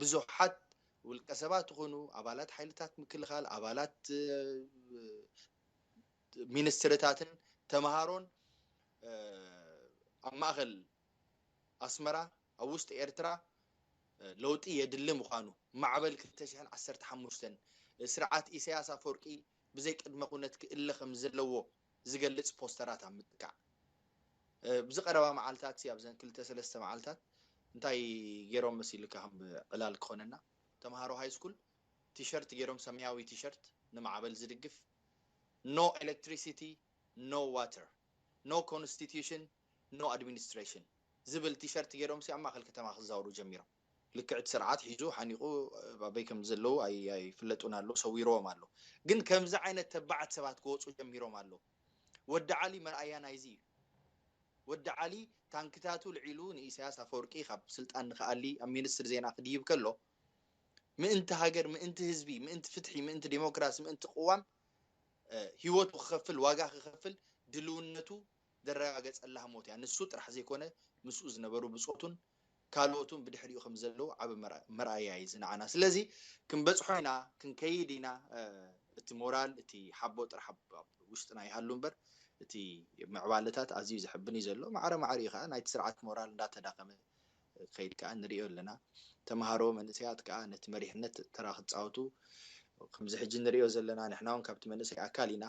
ብዙሓት ውልቀ ሰባት ይኹኑ ኣባላት ሓይልታት ምክልኻል፣ ኣባላት ሚኒስትርታትን ተምሃሮን ኣብ ማእኸል ኣስመራ ኣብ ውሽጢ ኤርትራ ለውጢ የድሊ ምዃኑ፣ ማዕበል ክልተ ሽሕን ዓሰርተ ሓሙሽተን ስርዓት ኢሳያስ ኣፈወርቂ ብዘይ ቅድመ ኩነት ክእለ ከም ዘለዎ ዝገልጽ ፖስተራት ኣብ ምጥቃዕ ብዚ ቀረባ መዓልታት ኣብዘን ክልተ ሰለስተ መዓልታት እንታይ ገይሮም መሲልካ ከም ዕላል ክኾነና ተምሃሮ ሃይ ስኩል ቲሸርት ገይሮም ሰማያዊ ቲሸርት ንማዕበል ዝድግፍ no electricity no water no constitution no administration ዝብል ቲሸርት ገይሮም ኣብ ማእከል ከተማ ክዛወሩ ጀሚሮም። ልክዕቲ ስርዓት ሒዙ ሓኒቑ ኣበይ ከም ዘለዉ ኣይፍለጡን ኣሎ ሰዊርዎም ኣሎ። ግን ከምዚ ዓይነት ተባዓት ሰባት ክወፁ ጀሚሮም ኣሎ። ወዲ ዓሊ መርኣያ ናይዚ እዩ። ወዲ ዓሊ ታንክታቱ ልዒሉ ንኢሳያስ ኣፈወርቂ ካብ ስልጣን ንክኣሊ ኣብ ሚኒስትር ዜና ክድይብ ከሎ ምእንቲ ሃገር፣ ምእንቲ ህዝቢ፣ ምእንቲ ፍትሒ፣ ምእንቲ ዴሞክራሲ፣ ምእንቲ ቅዋም ህይወቱ ክኸፍል ዋጋ ክኸፍል ድልውነቱ ዘረጋገጸላ ህሞት እያ። ንሱ ጥራሕ ዘይኮነ ምስኡ ዝነበሩ ብጾቱን ካልኦቱን ብድሕሪኡ ከም ዘለዉ ዓቢ መርኣያ እዩ ዝንዓና። ስለዚ ክንበጽሖ ኢና፣ ክንከይድ ኢና። እቲ ሞራል እቲ ሓቦ ጥራሕ ኣብ ውሽጥና ይሃሉ እምበር እቲ ምዕባለታት ኣዝዩ ዘሕብን እዩ ዘሎ። ማዕረ ማዕሪኡ ከዓ ናይቲ ስርዓት ሞራል እንዳተዳኸመ ክኸይድ ከዓ ንሪኦ ኣለና። ተምሃሮ መንእሰያት ከዓ ነቲ መሪሕነት ተራ ክፃወቱ ከምዚ ሕጂ ንሪኦ ዘለና ንሕና እውን ካብቲ መንእሰይ ኣካል ኢና።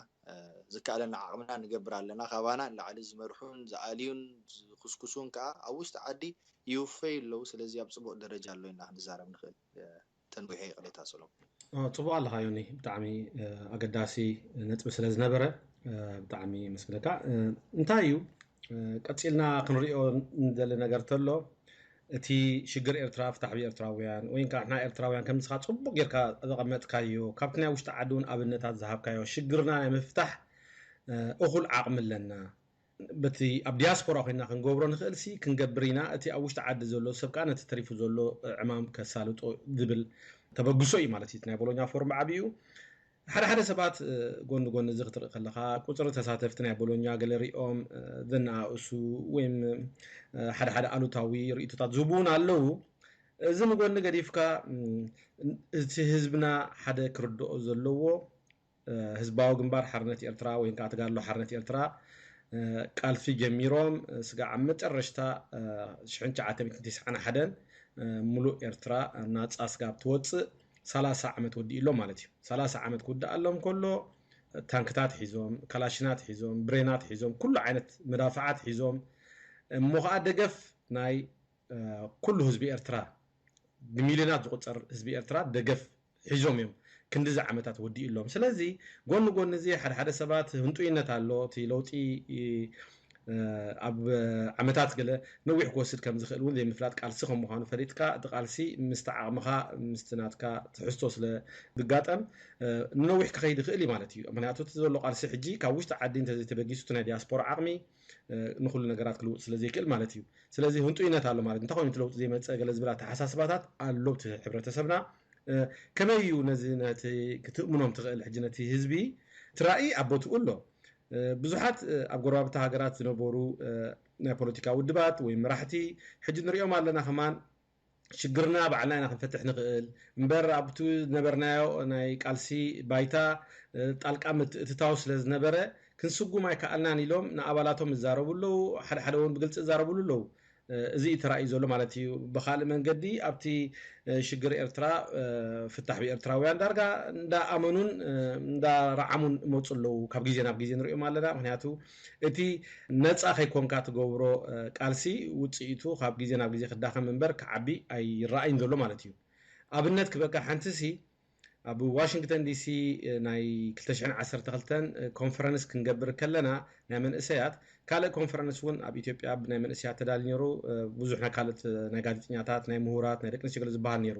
ዝከኣለና ዓቕምና ንገብር ኣለና። ካባና ንላዕሊ ዝመርሑን ዝኣልዩን ዝኩስኩሱን ከዓ ኣብ ውሽጢ ዓዲ ይውፈዩ ኣለዉ። ስለዚ ኣብ ፅቡቕ ደረጃ ኣሎ ኢና ክንዛረብ ንኽእል። ተንዊሐ ይቕሬታ ሰሎሞን። ጽቡቕ ኣለኻ ዮኒ፣ ብጣዕሚ ኣገዳሲ ነጥቢ ስለ ዝነበረ ብጣዕሚ የመስግነካ። እንታይ እዩ ቀጺልና ክንሪኦ ንደሊ ነገር ተሎ እቲ ሽግር ኤርትራ ፍታሕ ብኤርትራውያን ወይ ከዓ ንሕና ኤርትራውያን ከምስኻ ጽቡቕ ጌርካ ዘቐመጥካዮ ካብቲ ናይ ውሽጢ ዓዲ እውን ኣብነታት ዝሃብካዮ ሽግርና ናይ ምፍታሕ እኹል ዓቕሚ ኣለና። በቲ ኣብ ዲያስፖራ ኮይና ክንገብሮ ንኽእል ሲ ክንገብር ኢና። እቲ ኣብ ውሽጢ ዓዲ ዘሎ ሰብ ከዓ ነቲ ተሪፉ ዘሎ ዕማም ከሳልጦ ዝብል ተበግሶ እዩ ማለት እዩ። ናይ ቦሎኛ ፎርም ብዓብዩ ሓደ ሓደ ሰባት ጎኒ ጎኒ እዚ ክትርኢ ከለኻ ቁፅሪ ተሳተፍቲ ናይ ቦሎኛ ገለ ሪኦም ዘነኣእሱ ወይም ሓደ ሓደ ኣሉታዊ ርእቶታት ዝህቡ እውን ኣለዉ። እዚ ንጎኒ ገዲፍካ እቲ ህዝብና ሓደ ክርድኦ ዘለዎ ህዝባዊ ግንባር ሓርነት ኤርትራ ወይ ከዓ ተጋድሎ ሓርነት ኤርትራ ቃልሲ ጀሚሮም ስጋዕ ኣብ መጨረሽታ ሽሕን ትሽዓተ ሚእትን ተስዓን ሓደን ሙሉእ ኤርትራ ናፃ ስጋብ ትወፅእ ሰላሳ ዓመት ወዲእሎም ማለት እዩ። ሰላሳ ዓመት ክውድኣሎም ከሎ ታንክታት ሒዞም፣ ካላሽናት ሒዞም፣ ብሬናት ሒዞም፣ ኩሉ ዓይነት መዳፍዓት ሒዞም እሞ ከዓ ደገፍ ናይ ኩሉ ህዝቢ ኤርትራ ብሚልዮናት ዝቁፀር ህዝቢ ኤርትራ ደገፍ ሒዞም እዮም ክንድዚ ዓመታት ወዲእሎም። ስለዚ ጎኒ ጎኒ እዚ ሓደ ሓደ ሰባት ህንጡይነት ኣሎ። እቲ ለውጢ ኣብ ዓመታት ገለ ነዊሕ ክወስድ ከም ዝኽእል እውን ዘይምፍላጥ ቃልሲ ከም ምዃኑ ፈሊጥካ እቲ ቃልሲ ምስቲ ዓቕምኻ ምስቲ ናትካ ትሕዝቶ ስለ ዝጋጠም ንነዊሕ ክኸይድ ይኽእል እዩ ማለት እዩ። ምክንያቱ እቲ ዘሎ ቃልሲ ሕጂ ካብ ውሽጢ ዓዲ እንተዘይተበጊሱ እቲ ናይ ዲያስፖራ ዓቕሚ ንኩሉ ነገራት ክልውጥ ስለ ዘይክእል ማለት እዩ። ስለዚ ህንጡይነት ኣሎ ማለት እንታይ ኮይኑ እቲ ለውጢ ዘይመፀ ገለ ዝብል ኣተሓሳስባታት ኣሎ እቲ ሕብረተሰብና። ከመይ እዩ ነዚ ነቲ ክትእምኖም ትኽእል ሕጂ ነቲ ህዝቢ እቲ ራእይ ኣብ ቦትኡ ኣሎ። ብዙሓት ኣብ ጎረባብቲ ሃገራት ዝነበሩ ናይ ፖለቲካ ውድባት ወይ መራሕቲ ሕጂ ንሪኦም ኣለና ከማን ሽግርና ባዕልና ኢና ክንፈትሕ ንኽእል እምበር ኣብቲ ዝነበርናዮ ናይ ቃልሲ ባይታ ጣልቃ ምትእትታው ስለ ዝነበረ ክንስጉም ኣይከኣልናን ኢሎም ንኣባላቶም ይዛረቡ ኣለዉ። ሓደ ሓደ እውን ብግልፂ ይዛረብሉ ኣለዉ። እዚ እዩ ተራእዩ ዘሎ ማለት እዩ። ብካልእ መንገዲ ኣብቲ ሽግር ኤርትራ ፍታሕ ብኤርትራውያን ዳርጋ እንዳኣመኑን እንዳረዓሙን ይመፁ ኣለዉ። ካብ ግዜ ናብ ግዜ ንሪኦም ኣለና። ምክንያቱ እቲ ነፃ ከይኮንካ ትገብሮ ቃልሲ ውፅኢቱ ካብ ግዜ ናብ ግዜ ክዳኸም እምበር ክዓቢ ኣይረኣይን ዘሎ ማለት እዩ። ኣብነት ክበካ ሓንቲ ሲ ኣብ ዋሽንግተን ዲሲ ናይ ክልተ ሽሕን ዓሰርተ ክልተን ኮንፈረንስ ክንገብር ከለና ናይ መንእሰያት ካልእ ኮንፈረንስ እውን ኣብ ኢትዮጵያ ብናይ መንእሰያት ተዳሊ ነይሩ። ብዙሕ ናይ ካልኦት ናይ ጋዜጠኛታት ናይ ምሁራት ናይ ደቂ ኣንስትዮ ገለ ዝበሃል ነይሩ።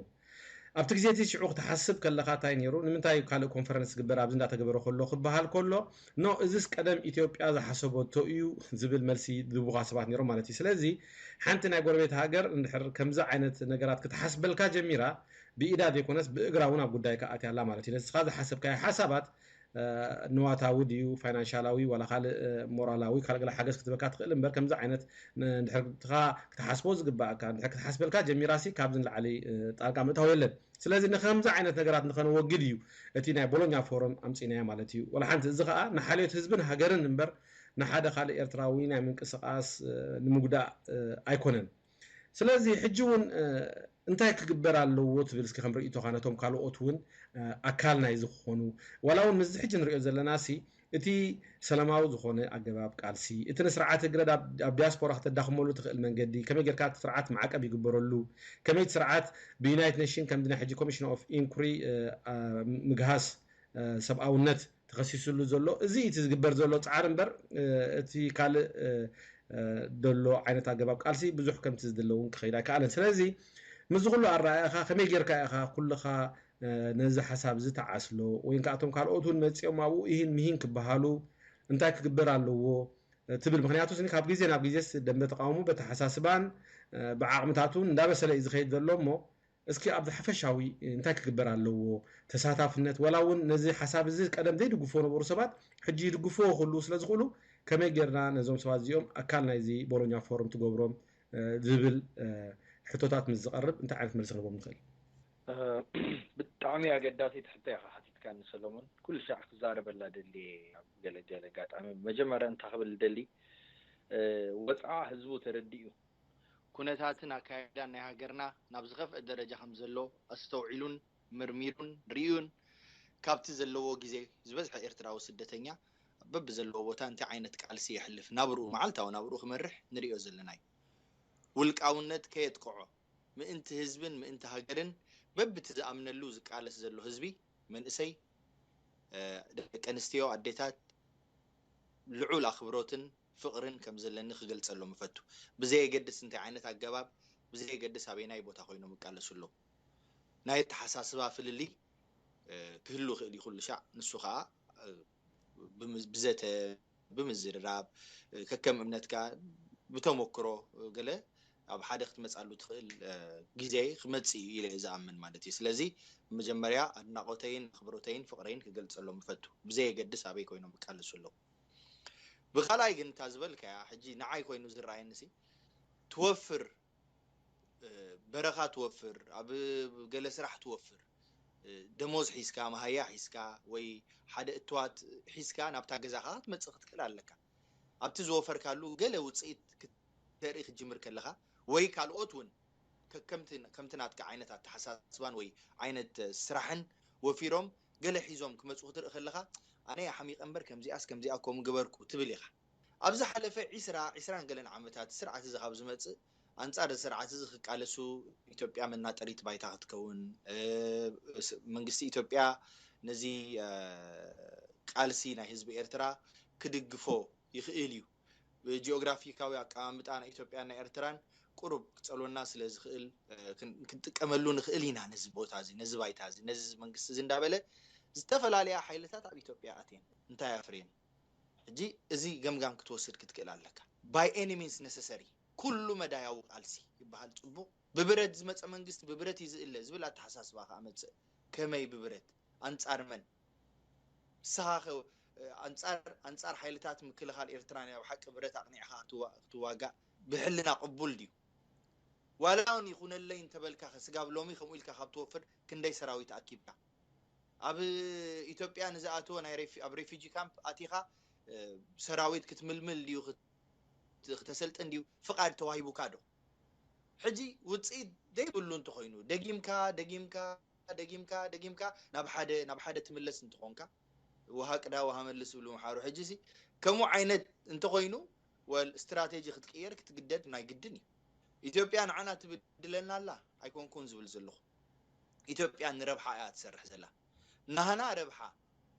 ኣብቲ ግዜ እቲ ሽዑ ክትሓስብ ከለኻ እንታይ ነይሩ? ንምንታይ ካልእ ኮንፈረንስ ዝግበር ኣብዚ እንዳተገበረ ከሎ ክበሃል ከሎ፣ ኖ፣ እዚስ ቀደም ኢትዮጵያ ዝሓሰበቶ እዩ ዝብል መልሲ ዝህቡኻ ሰባት ነይሮም ማለት እዩ። ስለዚ ሓንቲ ናይ ጎረቤት ሃገር እንድሕር ከምዚ ዓይነት ነገራት ክትሓስበልካ ጀሚራ፣ ብኢዳ ዘይኮነስ ብእግራ እውን ኣብ ጉዳይካ ኣትያ ኣላ ማለት እዩ። ነዚ ንስኻ ዝሓሰብካዮ ሓሳባት ንዋታዊ ድዩ ፋይናንሻላዊ ዋላ ካልእ ሞራላዊ ካልእ ገለ ሓገዝ ክትበካ ትኽእል እምበር ከምዚ ዓይነት ንድሕርትኻ ክትሓስቦ ዝግባእካ እንድሕር ክትሓስበልካ ጀሚራሲ ካብዚ ንላዕሊ ጣልቃ ምእታው የለን። ስለዚ ንከምዚ ዓይነት ነገራት ንኸነወግድ እዩ እቲ ናይ ቦሎኛ ፎረም ኣምፂናዮ ማለት እዩ። ወላ ሓንቲ እዚ ከዓ ንሓልዮት ህዝብን ሃገርን እምበር ንሓደ ካልእ ኤርትራዊ ናይ ምንቅስቃስ ንምጉዳእ ኣይኮነን። ስለዚ ሕጂ እውን እንታይ ክግበር ኣለዎ ትብል እስኪ ከም ርእይቶኻ ነቶም ካልኦት እውን ኣካል ናይ ዝኾኑ ዋላ እውን ምስዚ ሕጂ ንሪኦ ዘለና ሲ እቲ ሰላማዊ ዝኾነ ኣገባብ ቃልሲ እቲ ንስርዓት ህግደፍ ኣብ ዲያስፖራ ክተዳኽመሉ ትኽእል መንገዲ ከመይ ጌርካ እቲ ስርዓት ማዕቀብ ይግበረሉ ከመይ እቲ ስርዓት ብዩናይት ኔሽን ከምዚ ናይ ሕጂ ኮሚሽን ኦፍ ኢንኩሪ ምግሃስ ሰብኣውነት ተኸሲስሉ ዘሎ እዚ እቲ ዝግበር ዘሎ ፃዕሪ እምበር እቲ ካልእ ደሎ ዓይነት ኣገባብ ቃልሲ ብዙሕ ከምቲ ዝድለ እውን ክኸይድ ኣይከኣለን። ስለዚ ምስዚ ኩሉ ኣረኣእኻ ከመይ ጌርካ ኢኻ ኩልኻ ነዚ ሓሳብ እዚ ተዓስሎ ወይ ከኣቶም ካልኦት እውን መፂኦም ኣብኡ ይህን ምሂን ክበሃሉ እንታይ ክግበር ኣለዎ ትብል? ምክንያቱ ካብ ግዜ ናብ ግዜስ ደንበ ተቃውሞ በተሓሳስባን ብዓቕምታቱን እንዳበሰለ እዩ ዝኸይድ ዘሎ እሞ እስኪ ኣብዚ ሓፈሻዊ እንታይ ክግበር ኣለዎ? ተሳታፍነት ዋላ እውን ነዚ ሓሳብ እዚ ቀደም ዘይድግፍዎ ነበሩ ሰባት ሕጂ ይድግፍዎ ክህልዉ ስለ ዝኽእሉ ከመይ ጌርና ነዞም ሰባት እዚኦም ኣካል ናይዚ ቦሎኛ ፎረም ትገብሮም ዝብል ሕቶታት ምስ ዝቐርብ እንታይ ዓይነት መልሲ ክንቦም ንኽእል? ብጣዕሚ ኣገዳሲት ሕቶ ኢኻ ሓቲትካኒ ሰሎሞን። ኩሉ ሻዕ ክዛረበላ ደልየ ኣብ ገለ ገለ ኣጋጣሚ መጀመርያ እንታይ ክብል ደሊ ወፅዓ ህዝቡ ተረዲኡ ኩነታትን ኣካይዳን ናይ ሃገርና ናብ ዝኸፍአ ደረጃ ከም ዘሎ ኣስተውዒሉን መርሚሩን ርእዩን ካብቲ ዘለዎ ግዜ ዝበዝሐ ኤርትራዊ ስደተኛ በብዘለዎ ቦታ እንታይ ዓይነት ቃልሲ የሕልፍ ናብርኡ መዓልታዊ ናብርኡ ክመርሕ ንርእዮ ዘለና እዩ። ውልቃውነት ከየጥቅዖ ምእንቲ ህዝብን ምእንቲ ሃገርን በብቲ ዝኣምነሉ ዝቃለስ ዘሎ ህዝቢ መንእሰይ ደቂ ኣንስትዮ ኣዴታት ልዑል ኣኽብሮትን ፍቕርን ከም ዘለኒ ክገልጸሎም እፈቱ። ብዘየገድስ እንታይ ዓይነት ኣገባብ፣ ብዘየገድስ ኣበየናይ ቦታ ኮይኖም ይቃለሱ ኣለዉ። ናይ ኣተሓሳስባ ፍልልይ ክህሉ ይኽእል እዩ ኩሉ ሻዕ። ንሱ ኸኣ ብዘተ፣ ብምዝርራብ፣ ከከም እምነትካ ብተመክሮ ገለ ኣብ ሓደ ክትመጻሉ ትኽእል ግዜ ክመጽእ እዩ ኢለ ዝኣምን ማለት እዩ። ስለዚ መጀመርያ ኣድናቖተይን ኣኽብሮተይን ፍቕረይን ክገልጸሎም እፈቱ። ብዘየገድስ ኣበይ ኮይኖም ይቃለሱ ኣለዉ። ብኻልኣይ ግን እታ ዝበልካያ ሕጂ ንዓይ ኮይኑ ዝረኣየኒ ሲ ትወፍር በረኻ ትወፍር ኣብ ገለ ስራሕ ትወፍር ደሞዝ ሒዝካ መሃያ ሒዝካ ወይ ሓደ እትዋት ሒዝካ ናብታ ገዛኻ ክትመፅእ ክትክእል ኣለካ። ኣብቲ ዝወፈርካሉ ገለ ውፅኢት ክተርኢ ክትጅምር ከለኻ ወይ ካልኦት እውን ከምቲ ናትካ ዓይነት ኣተሓሳስባን ወይ ዓይነት ስራሕን ወፊሮም ገለ ሒዞም ክመፁ ክትርኢ ከለኻ ኣነ ሓሚቐ እምበር ከምዚኣስ ከምዚኣ እኮ ምገበርኩ ትብል ኢኻ። ኣብ ዝሓለፈ ዒስራ ዒስራን ገለን ዓመታት ስርዓት እዚ ካብ ዝመፅእ ኣንፃር እዚ ስርዓት እዚ ክቃለሱ ኢትዮጵያ መናጠሪት ባይታ ክትከውን መንግስቲ ኢትዮጵያ ነዚ ቃልሲ ናይ ህዝቢ ኤርትራ ክድግፎ ይኽእል እዩ። ብጂኦግራፊካዊ ኣቀማምጣ ናይ ኢትዮጵያን ናይ ኤርትራን ቁሩብ ክፀልወና ስለ ዝኽእል ክንጥቀመሉ ንኽእል ኢና ነዚ ቦታ እዚ ነዚ ባይታ እዚ ነዚ መንግስቲ እዚ እንዳበለ ዝተፈላለያ ሓይልታት ኣብ ኢትዮጵያ ኣትየን እንታይ ኣፍርየን ሕጂ እዚ ገምጋም ክትወስድ ክትክእል ኣለካ። By any means necessary ኩሉ መዳያዊ ቃልሲ ይበሃል ፅቡቕ ብብረት ዝመፀ መንግስቲ ብብረት እዩ ዝእለ ዝብል ኣተሓሳስባ ከዓ መፅእ። ከመይ ብብረት ኣንፃር መን ንስኻ ኣንፃር ሓይልታት ምክልኻል ኤርትራ ናይ ኣብ ሓቂ ብረት ኣቕኒዕኻ ክትዋጋእ ብሕልና ቅቡል ድዩ? ዋላ እውን ይኹነለይ እንተበልካ ስጋብ ሎሚ ከምኡ ኢልካ ካብ ትወፍር ክንደይ ሰራዊት ኣኪብካ ኣብ ኢትዮጵያ ንዝኣተወ ኣብ ሬፊጂ ካምፕ ኣቲኻ ሰራዊት ክትምልምል ድዩ ክተሰልጥን ድዩ ፍቓድ ተዋሂቡካ ዶ? ሕጂ ውፅኢት ዘይብሉ እንተኾይኑ ደጊምካ ደጊምካ ደጊምካ ደጊምካ ናብ ሓደ ናብ ሓደ ትምለስ እንትኾንካ ውሃ ቅዳ ውሃ መልስ ዝብሉ ምሓሩ ሕጂ ሲ ከምኡ ዓይነት እንተኾይኑ ወል ስትራቴጂ ክትቅየር ክትግደድ ናይ ግድን እዩ። ኢትዮጵያ ንዓና ትብድለና ኣላ ኣይኮንኩን ዝብል ዘለኹ ኢትዮጵያ ንረብሓ እያ ትሰርሕ ዘላ ናህና ረብሓ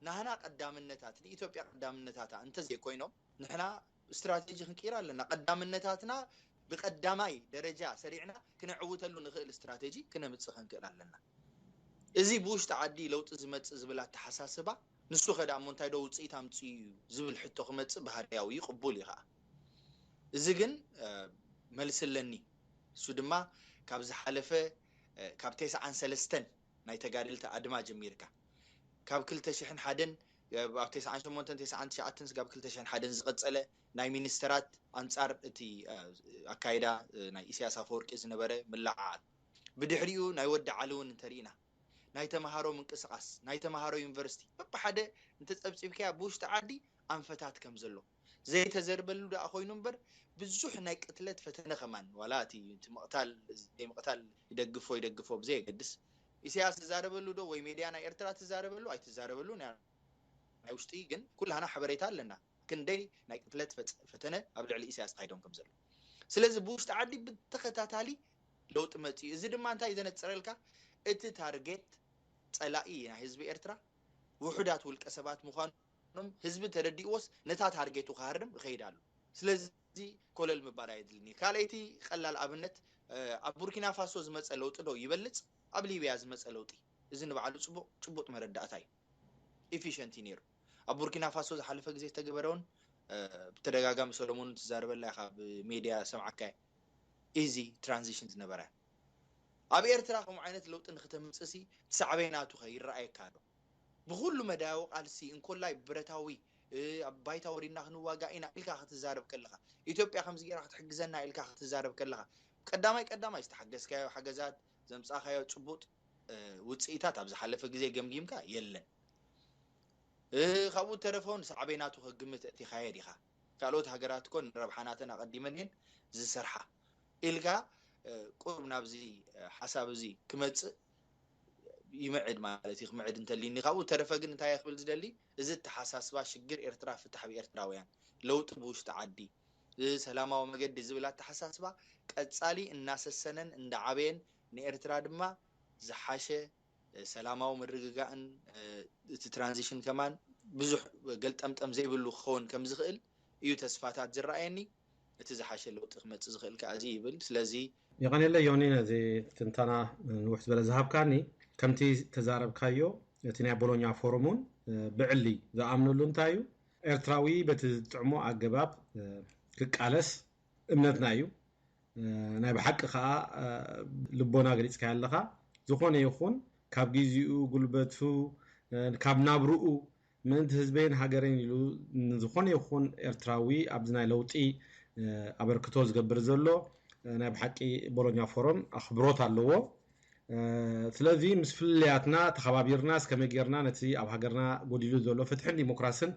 ናህና ቀዳምነታት ንኢትዮጵያ ቀዳምነታታ እንተዘይኮይኖም ንሕና ስትራቴጂ ክንቅይር ኣለና። ቀዳምነታትና ብቀዳማይ ደረጃ ሰሪዕና ክነዕውተሉ ንኽእል ስትራቴጂ ክነምፅእ ክንክእል ኣለና። እዚ ብውሽጢ ዓዲ ለውጢ ዝመጽእ ዝብል ኣተሓሳስባ፣ ንሱ ከ ደኣ እሞ እንታይ ዶ ውጽኢት ኣምጽኡ እዩ ዝብል ሕቶ ክመጽእ ባህርያዊ እዩ፣ ቅቡል እዩ ከኣ። እዚ ግን መልሲ ኣለኒ። እሱ ድማ ካብ ዝሓለፈ ካብ ተስዓን ሰለስተን ናይ ተጋደልቲ ኣድማ ጀሚርካ፣ ካብ ክልተ ሽሕን ሓደን ኣብ ተስዓን ሸሞንተን ተስዓን ትሽዓተን ስጋብ ክልተ ሽሕን ሓደን ዝቐጸለ ናይ ሚኒስተራት ኣንጻር እቲ ኣካይዳ ናይ ኢሳያስ ኣፈወርቂ ዝነበረ ምልዕዓል፣ ብድሕሪኡ ናይ ወዲ ዓሊ እውን እንተርኢና፣ ናይ ተምሃሮ ምንቅስቃስ፣ ናይ ተምሃሮ ዩኒቨርሲቲ በብሓደ እንተጸብጺብካያ ብውሽጢ ዓዲ ኣንፈታት ከም ዘሎ ዘይተዘርበሉ ደኣ ኮይኑ እምበር፣ ብዙሕ ናይ ቅትለት ፈተነ ከማን፣ ዋላ እቲ እቲ ምቕታል ዘይምቕታል ይደግፎ ይደግፎ ብዘየገድስ፣ ኢሳያስ ትዛረበሉ ዶ ወይ ሜድያ ናይ ኤርትራ ትዛረበሉ ኣይትዛረበሉ ናይ ናይ ውሽጢ ግን ኩላህና ሓበሬታ ኣለና። ክንደይ ናይ ቅትለት ፈጸ- ፈተነ ኣብ ልዕሊ ኢሳያስ ተኻይዶም ከም ዘሎ። ስለዚ ብውሽጢ ዓዲ ብተኸታታሊ ለውጢ መጽኡ። እዚ ድማ እንታይ ዘነጽረልካ? እቲ ታርጌት ጸላኢ ናይ ህዝቢ ኤርትራ ውሑዳት ውልቀ ሰባት ምዃኖም ህዝቢ ተረዲእዎስ ነታ ታርጌቱ ክሃርም ይኸይድ ኣሎ። ስለዚ ኮለል ምባል ኣየድልኒ። ካልኣይቲ ቀላል ኣብነት ኣብ ቡርኪና ፋሶ ዝመጸ ለውጢ ዶ ይበልጽ ኣብ ሊብያ ዝመጸ ለውጢ? እዚ ንባዕሉ ጽቡቕ ጭቡጥ መረዳእታ እዩ። ኢፊሸንት እዩ ነይሩ። ኣብ ቡርኪና ፋሶ ዝሓለፈ ግዜ ዝተገበረውን ብተደጋጋሚ ሰሎሞን ትዛረበላ ኢኻ፣ ኣብ ሜድያ ሰምዓካ ኢዚ ትራንዚሽን ዝነበረ። ኣብ ኤርትራ ከምኡ ዓይነት ለውጢ ንክተምፅእ ሲ ሳዕቤናቱ ከ ይረኣየካ ዶ? ብኩሉ መዳያዊ ቃልሲ እንኮላይ ብረታዊ ኣብ ባይታ ወሪድና ክንዋጋእ ኢና ኢልካ ክትዛረብ ከለኻ፣ ኢትዮጵያ ከምዚ ገይራ ክትሕግዘና ኢልካ ክትዛረብ ከለኻ፣ ቀዳማይ ቀዳማይ ዝተሓገዝካዮ ሓገዛት ዘምፃእካዮ ጭቡጥ ውፅኢታት ኣብ ዝሓለፈ ግዜ ገምጊምካ የለን። ካብኡ ተረፈውን ሳዕቤናቱ ከግምት እቲ ካየድ ኢኻ። ካልኦት ሃገራት እኮ ንረብሓናተን ኣቐዲመን እየን ዝሰርሓ ኢልካ ቁሩብ ናብዚ ሓሳብ እዚ ክመፅእ ይምዕድ ማለት እዩ። ክምዕድ እንተሊኒ ካብኡ ተረፈ ግን እንታይ ክብል ዝደሊ፣ እዚ ኣተሓሳስባ ሽግር ኤርትራ ፍታሕ ብኤርትራውያን፣ ለውጢ ብውሽጢ ዓዲ፣ ሰላማዊ መገዲ ዝብል ኣተሓሳስባ ቀጻሊ እናሰሰነን እንዳዓበየን ንኤርትራ ድማ ዝሓሸ ሰላማዊ ምርግጋእን እቲ ትራንዚሽን ከማን ብዙሕ ገልጠምጠም ዘይብሉ ክኸውን ከም ዝኽእል እዩ ተስፋታት ዝረኣየኒ። እቲ ዝሓሸ ለውጢ ክመፅእ ዝኽእል ከኣ እዚ ይብል። ስለዚ የቐኔለ ዮኒ ነዚ ትንተና ንውሕ ዝበለ ዝሃብካኒ። ከምቲ ተዛረብካዮ እቲ ናይ ቦሎኛ ፎረም እውን ብዕሊ ዝኣምነሉ እንታይ እዩ፣ ኤርትራዊ በቲ ዝጥዕሞ ኣገባብ ክቃለስ እምነትና እዩ። ናይ ብሓቂ ከዓ ልቦና ገሊፅካዮ ኣለኻ። ዝኾነ ይኹን ካብ ግዚኡ፣ ጉልበቱ፣ ካብ ናብርኡ ምእንቲ ህዝበይን ሃገረይን ኢሉ ንዝኾነ ይኹን ኤርትራዊ ኣብዚ ናይ ለውጢ ኣበርክቶ ዝገብር ዘሎ ናይ ብሓቂ ቦሎኛ ፎረም ኣኽብሮት ኣለዎ። ስለዚ ምስ ፍልልያትና ተኸባቢርና እስከመይ ጌርና ነቲ ኣብ ሃገርና ጎዲሉ ዘሎ ፍትሕን ዲሞክራስን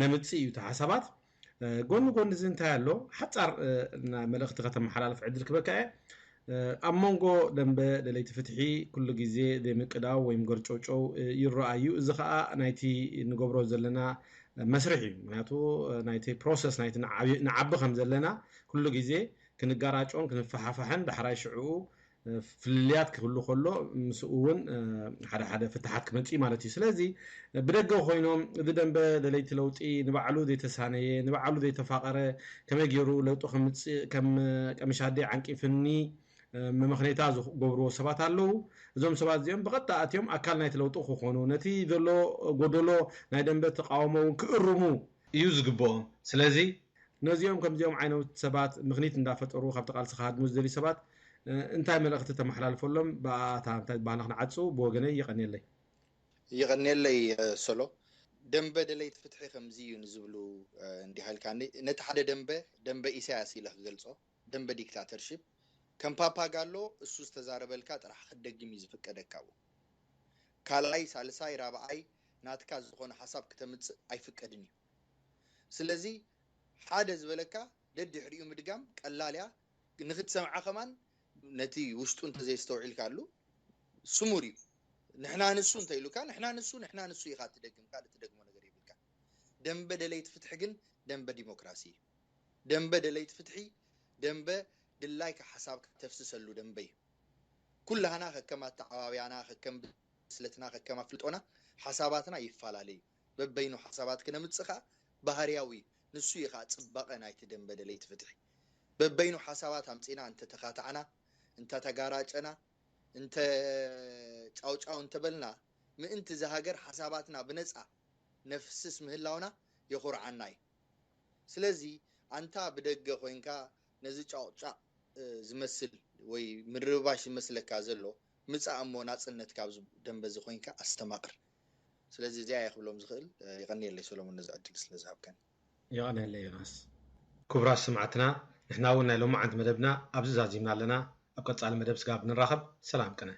ነምጽእ እዩ እቲ ሓሳባት። ጎኒ ጎኒ እዚ እንታይ ኣሎ ሓጻር መልእኽቲ ከተመሓላልፍ ዕድል ክበካ እየ። ኣብ መንጎ ደንበ ደለይቲ ፍትሒ ኩሉ ግዜ ዘይምቅዳው ወይ ምገርጨውጨው ይረኣዩ። እዚ ከዓ ናይቲ ንገብሮ ዘለና መስርሕ እዩ። ምክንያቱ ናይቲ ፕሮሰስ ናይቲ ንዓቢ ከም ዘለና ኩሉ ግዜ ክንጋራጮን ክንፈሓፋሕን ዳሕራይ ሽዕኡ ፍልልያት ክህሉ ከሎ ምስኡ እውን ሓደ ሓደ ፍትሓት ክመፅእ ማለት እዩ። ስለዚ ብደገ ኮይኖም እዚ ደንበ ደለይቲ ለውጢ ንባዕሉ ዘይተሳነየ ንባዕሉ ዘይተፋቐረ ከመይ ገይሩ ለውጢ ከምፅእ ከም ቀምሻዴ ዓንቂፍኒ መመኽኔታ ዝገብርዎ ሰባት ኣለዉ። እዞም ሰባት እዚኦም ብቐጥታ ኣትዮም ኣካል ናይቲ ለውጢ ክኾኑ ነቲ ዘሎ ጎደሎ ናይ ደንበ ተቃውሞ እውን ክእርሙ እዩ ዝግብኦም። ስለዚ ነዚኦም ከምዚኦም ዓይነት ሰባት ምኽኒት እንዳፈጠሩ ካብቲ ቃልሲ ክሃድሙ ዝደልዩ ሰባት እንታይ መልእኽቲ ተመሓላልፈሎም? ብኣታ እንታይ ባህና ክንዓፁ ብወገነይ የቐንየለይ። የቐንየለይ ሶሎ። ደንበ ደለይቲ ፍትሒ ከምዚ እዩ ንዝብሉ እንዲሃልካኒ ነቲ ሓደ ደንበ ደንበ ኢሳያስ ኢለ ክገልፆ፣ ደንበ ዲክታተርሺፕ ከም ፓፓጋሎ እሱ ዝተዛረበልካ ጥራሕ ክትደግም እዩ ዝፍቀደካ። ካልኣይ ሳልሳይ ራብዓይ ናትካ ዝኾነ ሓሳብ ክተምፅእ ኣይፍቀድን እዩ። ስለዚ ሓደ ዝበለካ ደድሕሪኡ ምድጋም ቀላል እያ። ንክትሰምዓ ከማን ነቲ ውሽጡ እንተዘይስተውዒልካሉ ስሙር እዩ። ንሕና ንሱ እንተ ኢሉካ ንሕና ንሱ ንሕና ንሱ ኢኻ ትደግም፣ ካልእ ትደግሞ ነገር የብልካ። ደንበ ደለይቲ ፍትሒ ግን ደንበ ዲሞክራሲ እዩ። ደንበ ደለይቲ ፍትሒ ደንበ ድላይካ ሓሳብካ ተፍስሰሉ ደንበ እዩ። ኩላህና ከከም ኣተዓባብያና ከከም ብስለትና ከከም ኣፍልጦና ሓሳባትና ይፈላለዩ። በበይኑ ሓሳባት ክነምጽእ ከኣ ባህርያዊ እዩ። ንሱ እዩ ከኣ ጽባቐ ናይቲ ደንበ ደለይቲ ፍትሒ። በበይኑ ሓሳባት ኣምጺና እንተተኻታዕና እንተተጋራጨና እንተ ጫውጫው እንተበልና ምእንቲ እዛ ሃገር ሓሳባትና ብነፃ ነፍስስ ምህላውና የኹርዓና እዩ። ስለዚ ኣንታ ብደገ ኮይንካ ነዚ ጫቕጫቕ ዝመስል ወይ ምርባሽ ዝመስለካ ዘሎ ምፃእ እሞ ናፅነት ካብዚ ደንበ እዚ ኮይንካ ኣስተማቕር። ስለዚ እዚኣ እየ ክብሎም ዝኽእል። የቐንየለይ ሰሎሞን ነዚ ዕድል ስለ ዝሃብከኒ። የቐንየለይ ዮናስ። ክቡራት ሰማዕትና ንሕና እውን ናይ ሎማዓንቲ መደብና ኣብዚ ዛዚምና ኣለና። ኣብ ቀፃሊ መደብ ስጋብ ንራኸብ ሰላም ቅነ።